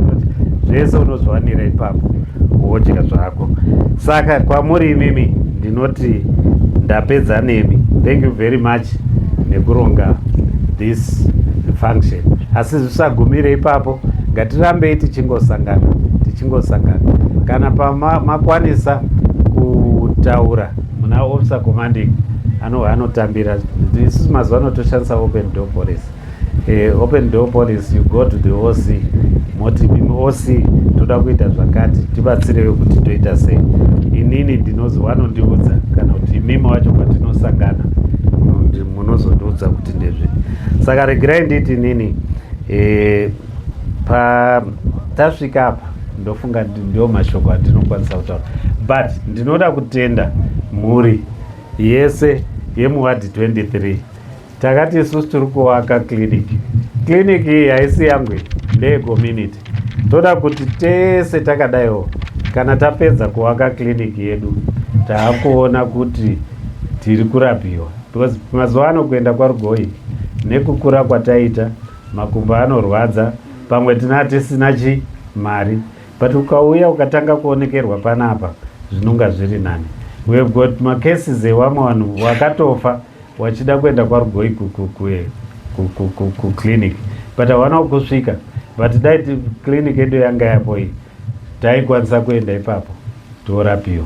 zvese unozviwanira ipapo wodya zvako saka kwamuri imimi ndinoti ndapedza nemi thank you very much nekuronga this function asi zvisagumire ipapo ngatirambei tichingosangana tichingosangana kana pamakwanisa kutaura muna officer commanding anotambira isusu mazuva ano toshandisa open door policy eh, open door policy you go to the oc moti imi oc toda kuita zvakati tibatsirewe kuti toita sei inini ndinozi vanondiudza kana kuti imimi wacho patinosangana Munozondiudza kuti ndezve. Saka regerai nditi inini e, pa tasvika apa ndofunga ndiwo mashoko andinokwanisa kutaura, but ndinoda kutenda mhuri yese yemuwadhi 23. Takati isusu tiri kuvaka clinic. Clinic iyi haisi yangu, ndeyecommunity. Toda kuti tese takadaiwo, kana tapedza kuvaka clinic yedu, taakuona kuti tiri kurapiwa, because mazuva ano kuenda kwaRugoi nekukura kwataita, makumbo anorwadza, pamwe tina tisina chi mari, but ukauya ukatanga kuonekerwa panapa zvinonga zviri nani. We have got macases evamwe vanhu wakatofa wachida kuenda kwaRugoi kuclinic, but hawana kusvika. But dai clinic yedu yanga yapo iyi, taikwanisa kuenda ipapo torapiwa.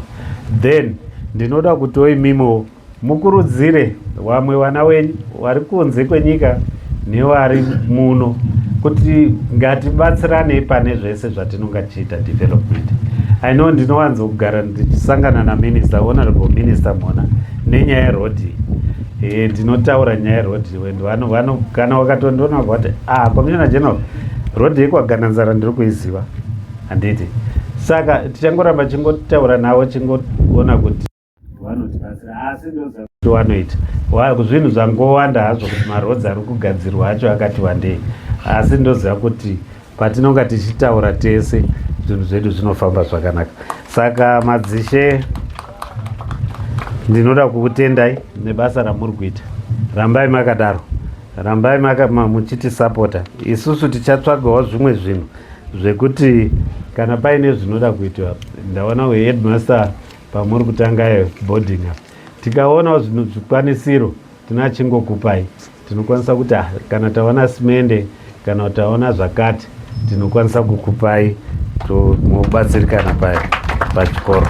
Then ndinoda kuti imimiwo mukurudzire vamwe vana wenyu vari kunze kwenyika nevari muno kuti ngatibatsiranei pane zvese zvatinonga tichiita development. I know ndinowanzokugara ndichisangana naminister, Honorable Minister Mhona, nenyaya yerodhi. Ndinotaura nyaya yerodhi and vano kana wakatondiona vati, "Ah, Commissioner General, rodhi yekwaGananzara ndiri kuiziva," handiti? Saka tichangoramba chingotaura navo, chingoona kuti vanotibatsira, asi ndoziva kuti vanoita zvinhu zvangowanda hazvo, kuti marodzi ari kugadzirwa acho akati wandei, asi ndoziva kuti patinonga tichitaura tese zvinhu zvedu zvinofamba zvakanaka. Saka madzishe, ndinoda kukutendai nebasa ramuri kuita. Rambai makadaro, rambai muchitisapota. Isusu tichatsvagawo zvimwe zvinhu zvekuti kana paine zvinoda kuitwa. Ndaona headmaster pamuri kutanga boarding apa, tikaonawo zvinhu zvikwanisiro tinachingokupai. Tinokwanisa kuti, ah, kana taona simende kana taona zvakati, tinokwanisa kukupai, mobatsirikana pachikoro.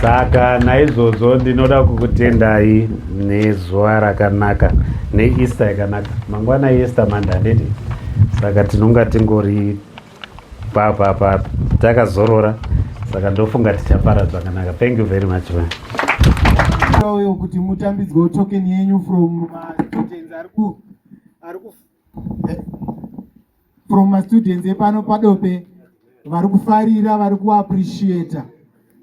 Saka naizvozvo ndinoda kukutendai nezuva rakanaka, neEaster yakanaka. Mangwana Easter Monday, handiti? Saka tinonga tingori pa takazorora, saka ndofunga tichafara zvakanaka. Thank you very much, man. Uyo kuti mutambidzwewo token yenyu from mastudents ari ku from mastudents epano paDope vari kufarira, vari kuappreciata.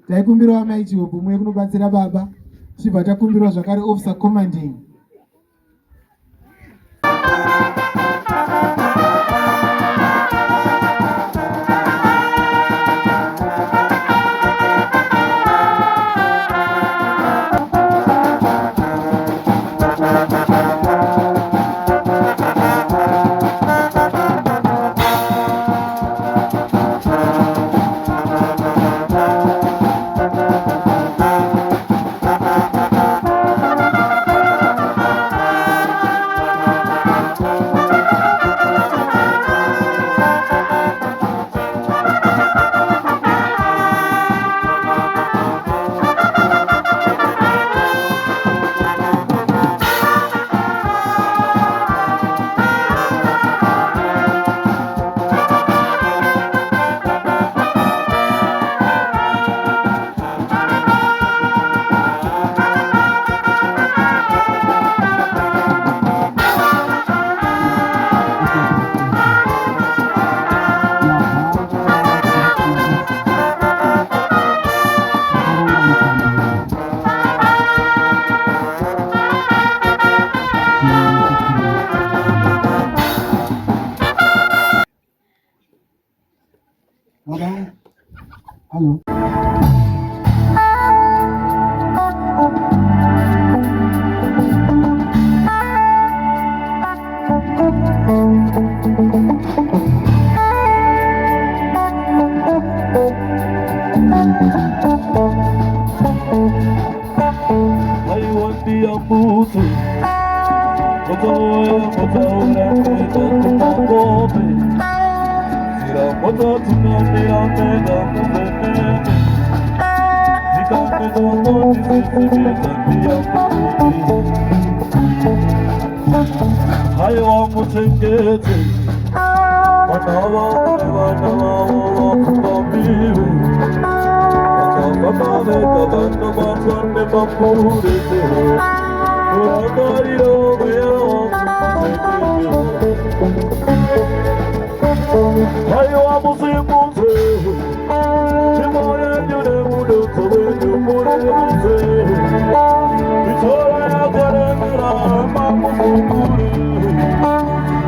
Taikumbirawo Mai Chihopo muye kunobatsira baba, tichibva takumbirwa zvakare officer commanding. Baba, hello. Aiwandiambutu motoya motaura mega kumakope nzira mototungamira mega muvheneke ndikamega mondisisimega ndiyambuti haiwa muchengete vana vavo nevana vavo vapfumbamire vakafamba vega vanobatwa nemapurese. Murangariro mweya wangu Haiwa musimudze tsvimbo yenyu nemudonzvo wenyu murerutse mitoro yakaremera hama mufumure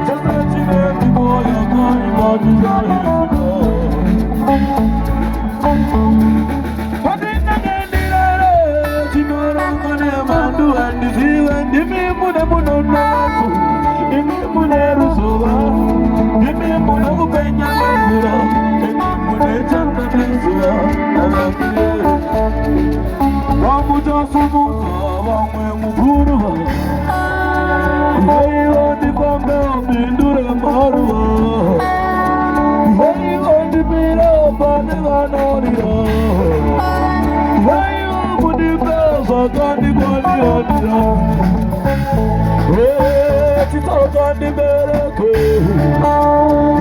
chese chine mhiko yakaipa chichaitika. Pandinenge ndirere chinorongwa nemhandu handizive ndimi mune munonozo imi mune ruzuva ndimi mune kupenya kwemvura imi mune chando nezuva avamire vamuchasumudza vamwe muguruva vaiva ndifambe mhindure maruva vaiva ndimira pane vanorira vaiva mundipe zvakandikwanira chitsoka ndibereke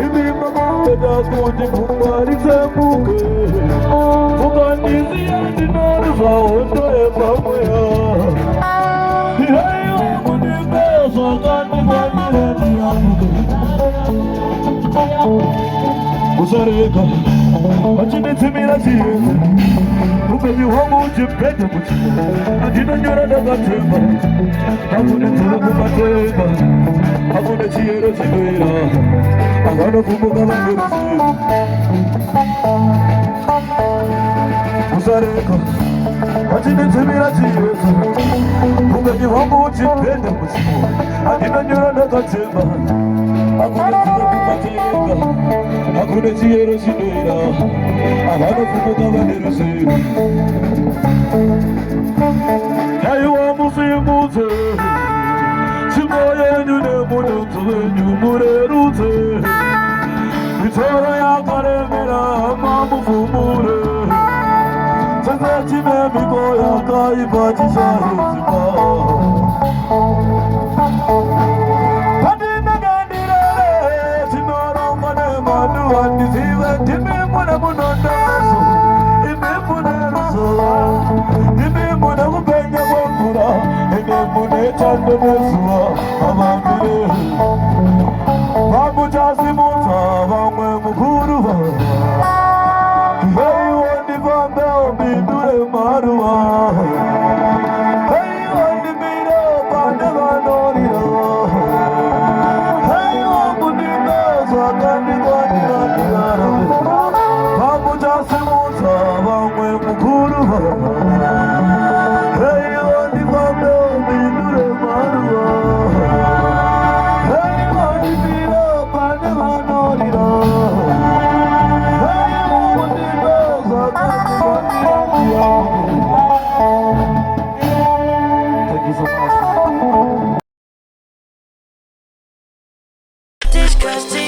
imi makapeta kuti gungwa ritsemuke mukandiziya ndinorwa hondo yepamweya iraiwa mundipe zvakandikwanira ndiyamuke Musarega vachinditsimira chiedza upenyu hwangu uchipedza kuchimo andinonyora ndakatemba hakuna dzoro kumatenga hakuna chiyero chinoera avanofumuka vangeruzivo Musarega vachinditsimira chiedza upenyu hwangu uchipedza kuchimo andinonyora ndakatemba hakuna dzoro kumatenga hakuna chiyero chinoera avanofumuka vane ruzivo Haiwa musimudze tsvimbo yenyu nemudonzvo wenyu murerutse mitoro yakaremera hama mufumure chese chine mhiko yakaipa chicharudzika pandinenge ndirere chinorongwa nemhandu handizive ndimi mune munondozo imi mune ruzuva ndimi mune kupenya kwemvura imi mune chando nezuva avambire pamuchasimudza vamwe mukuru haiwa ndifambe mbindure maruva haiwa ndimire pane vanorira haiwa mundimbe zvakandikwanira ndirarame pamuchasimudza vamwe mukuru haiwa ndifambe mbindure maruva haiwa ndimire pane vanorira haiwa mundimbe zvakandikwanira ndirarame. Thank you so much.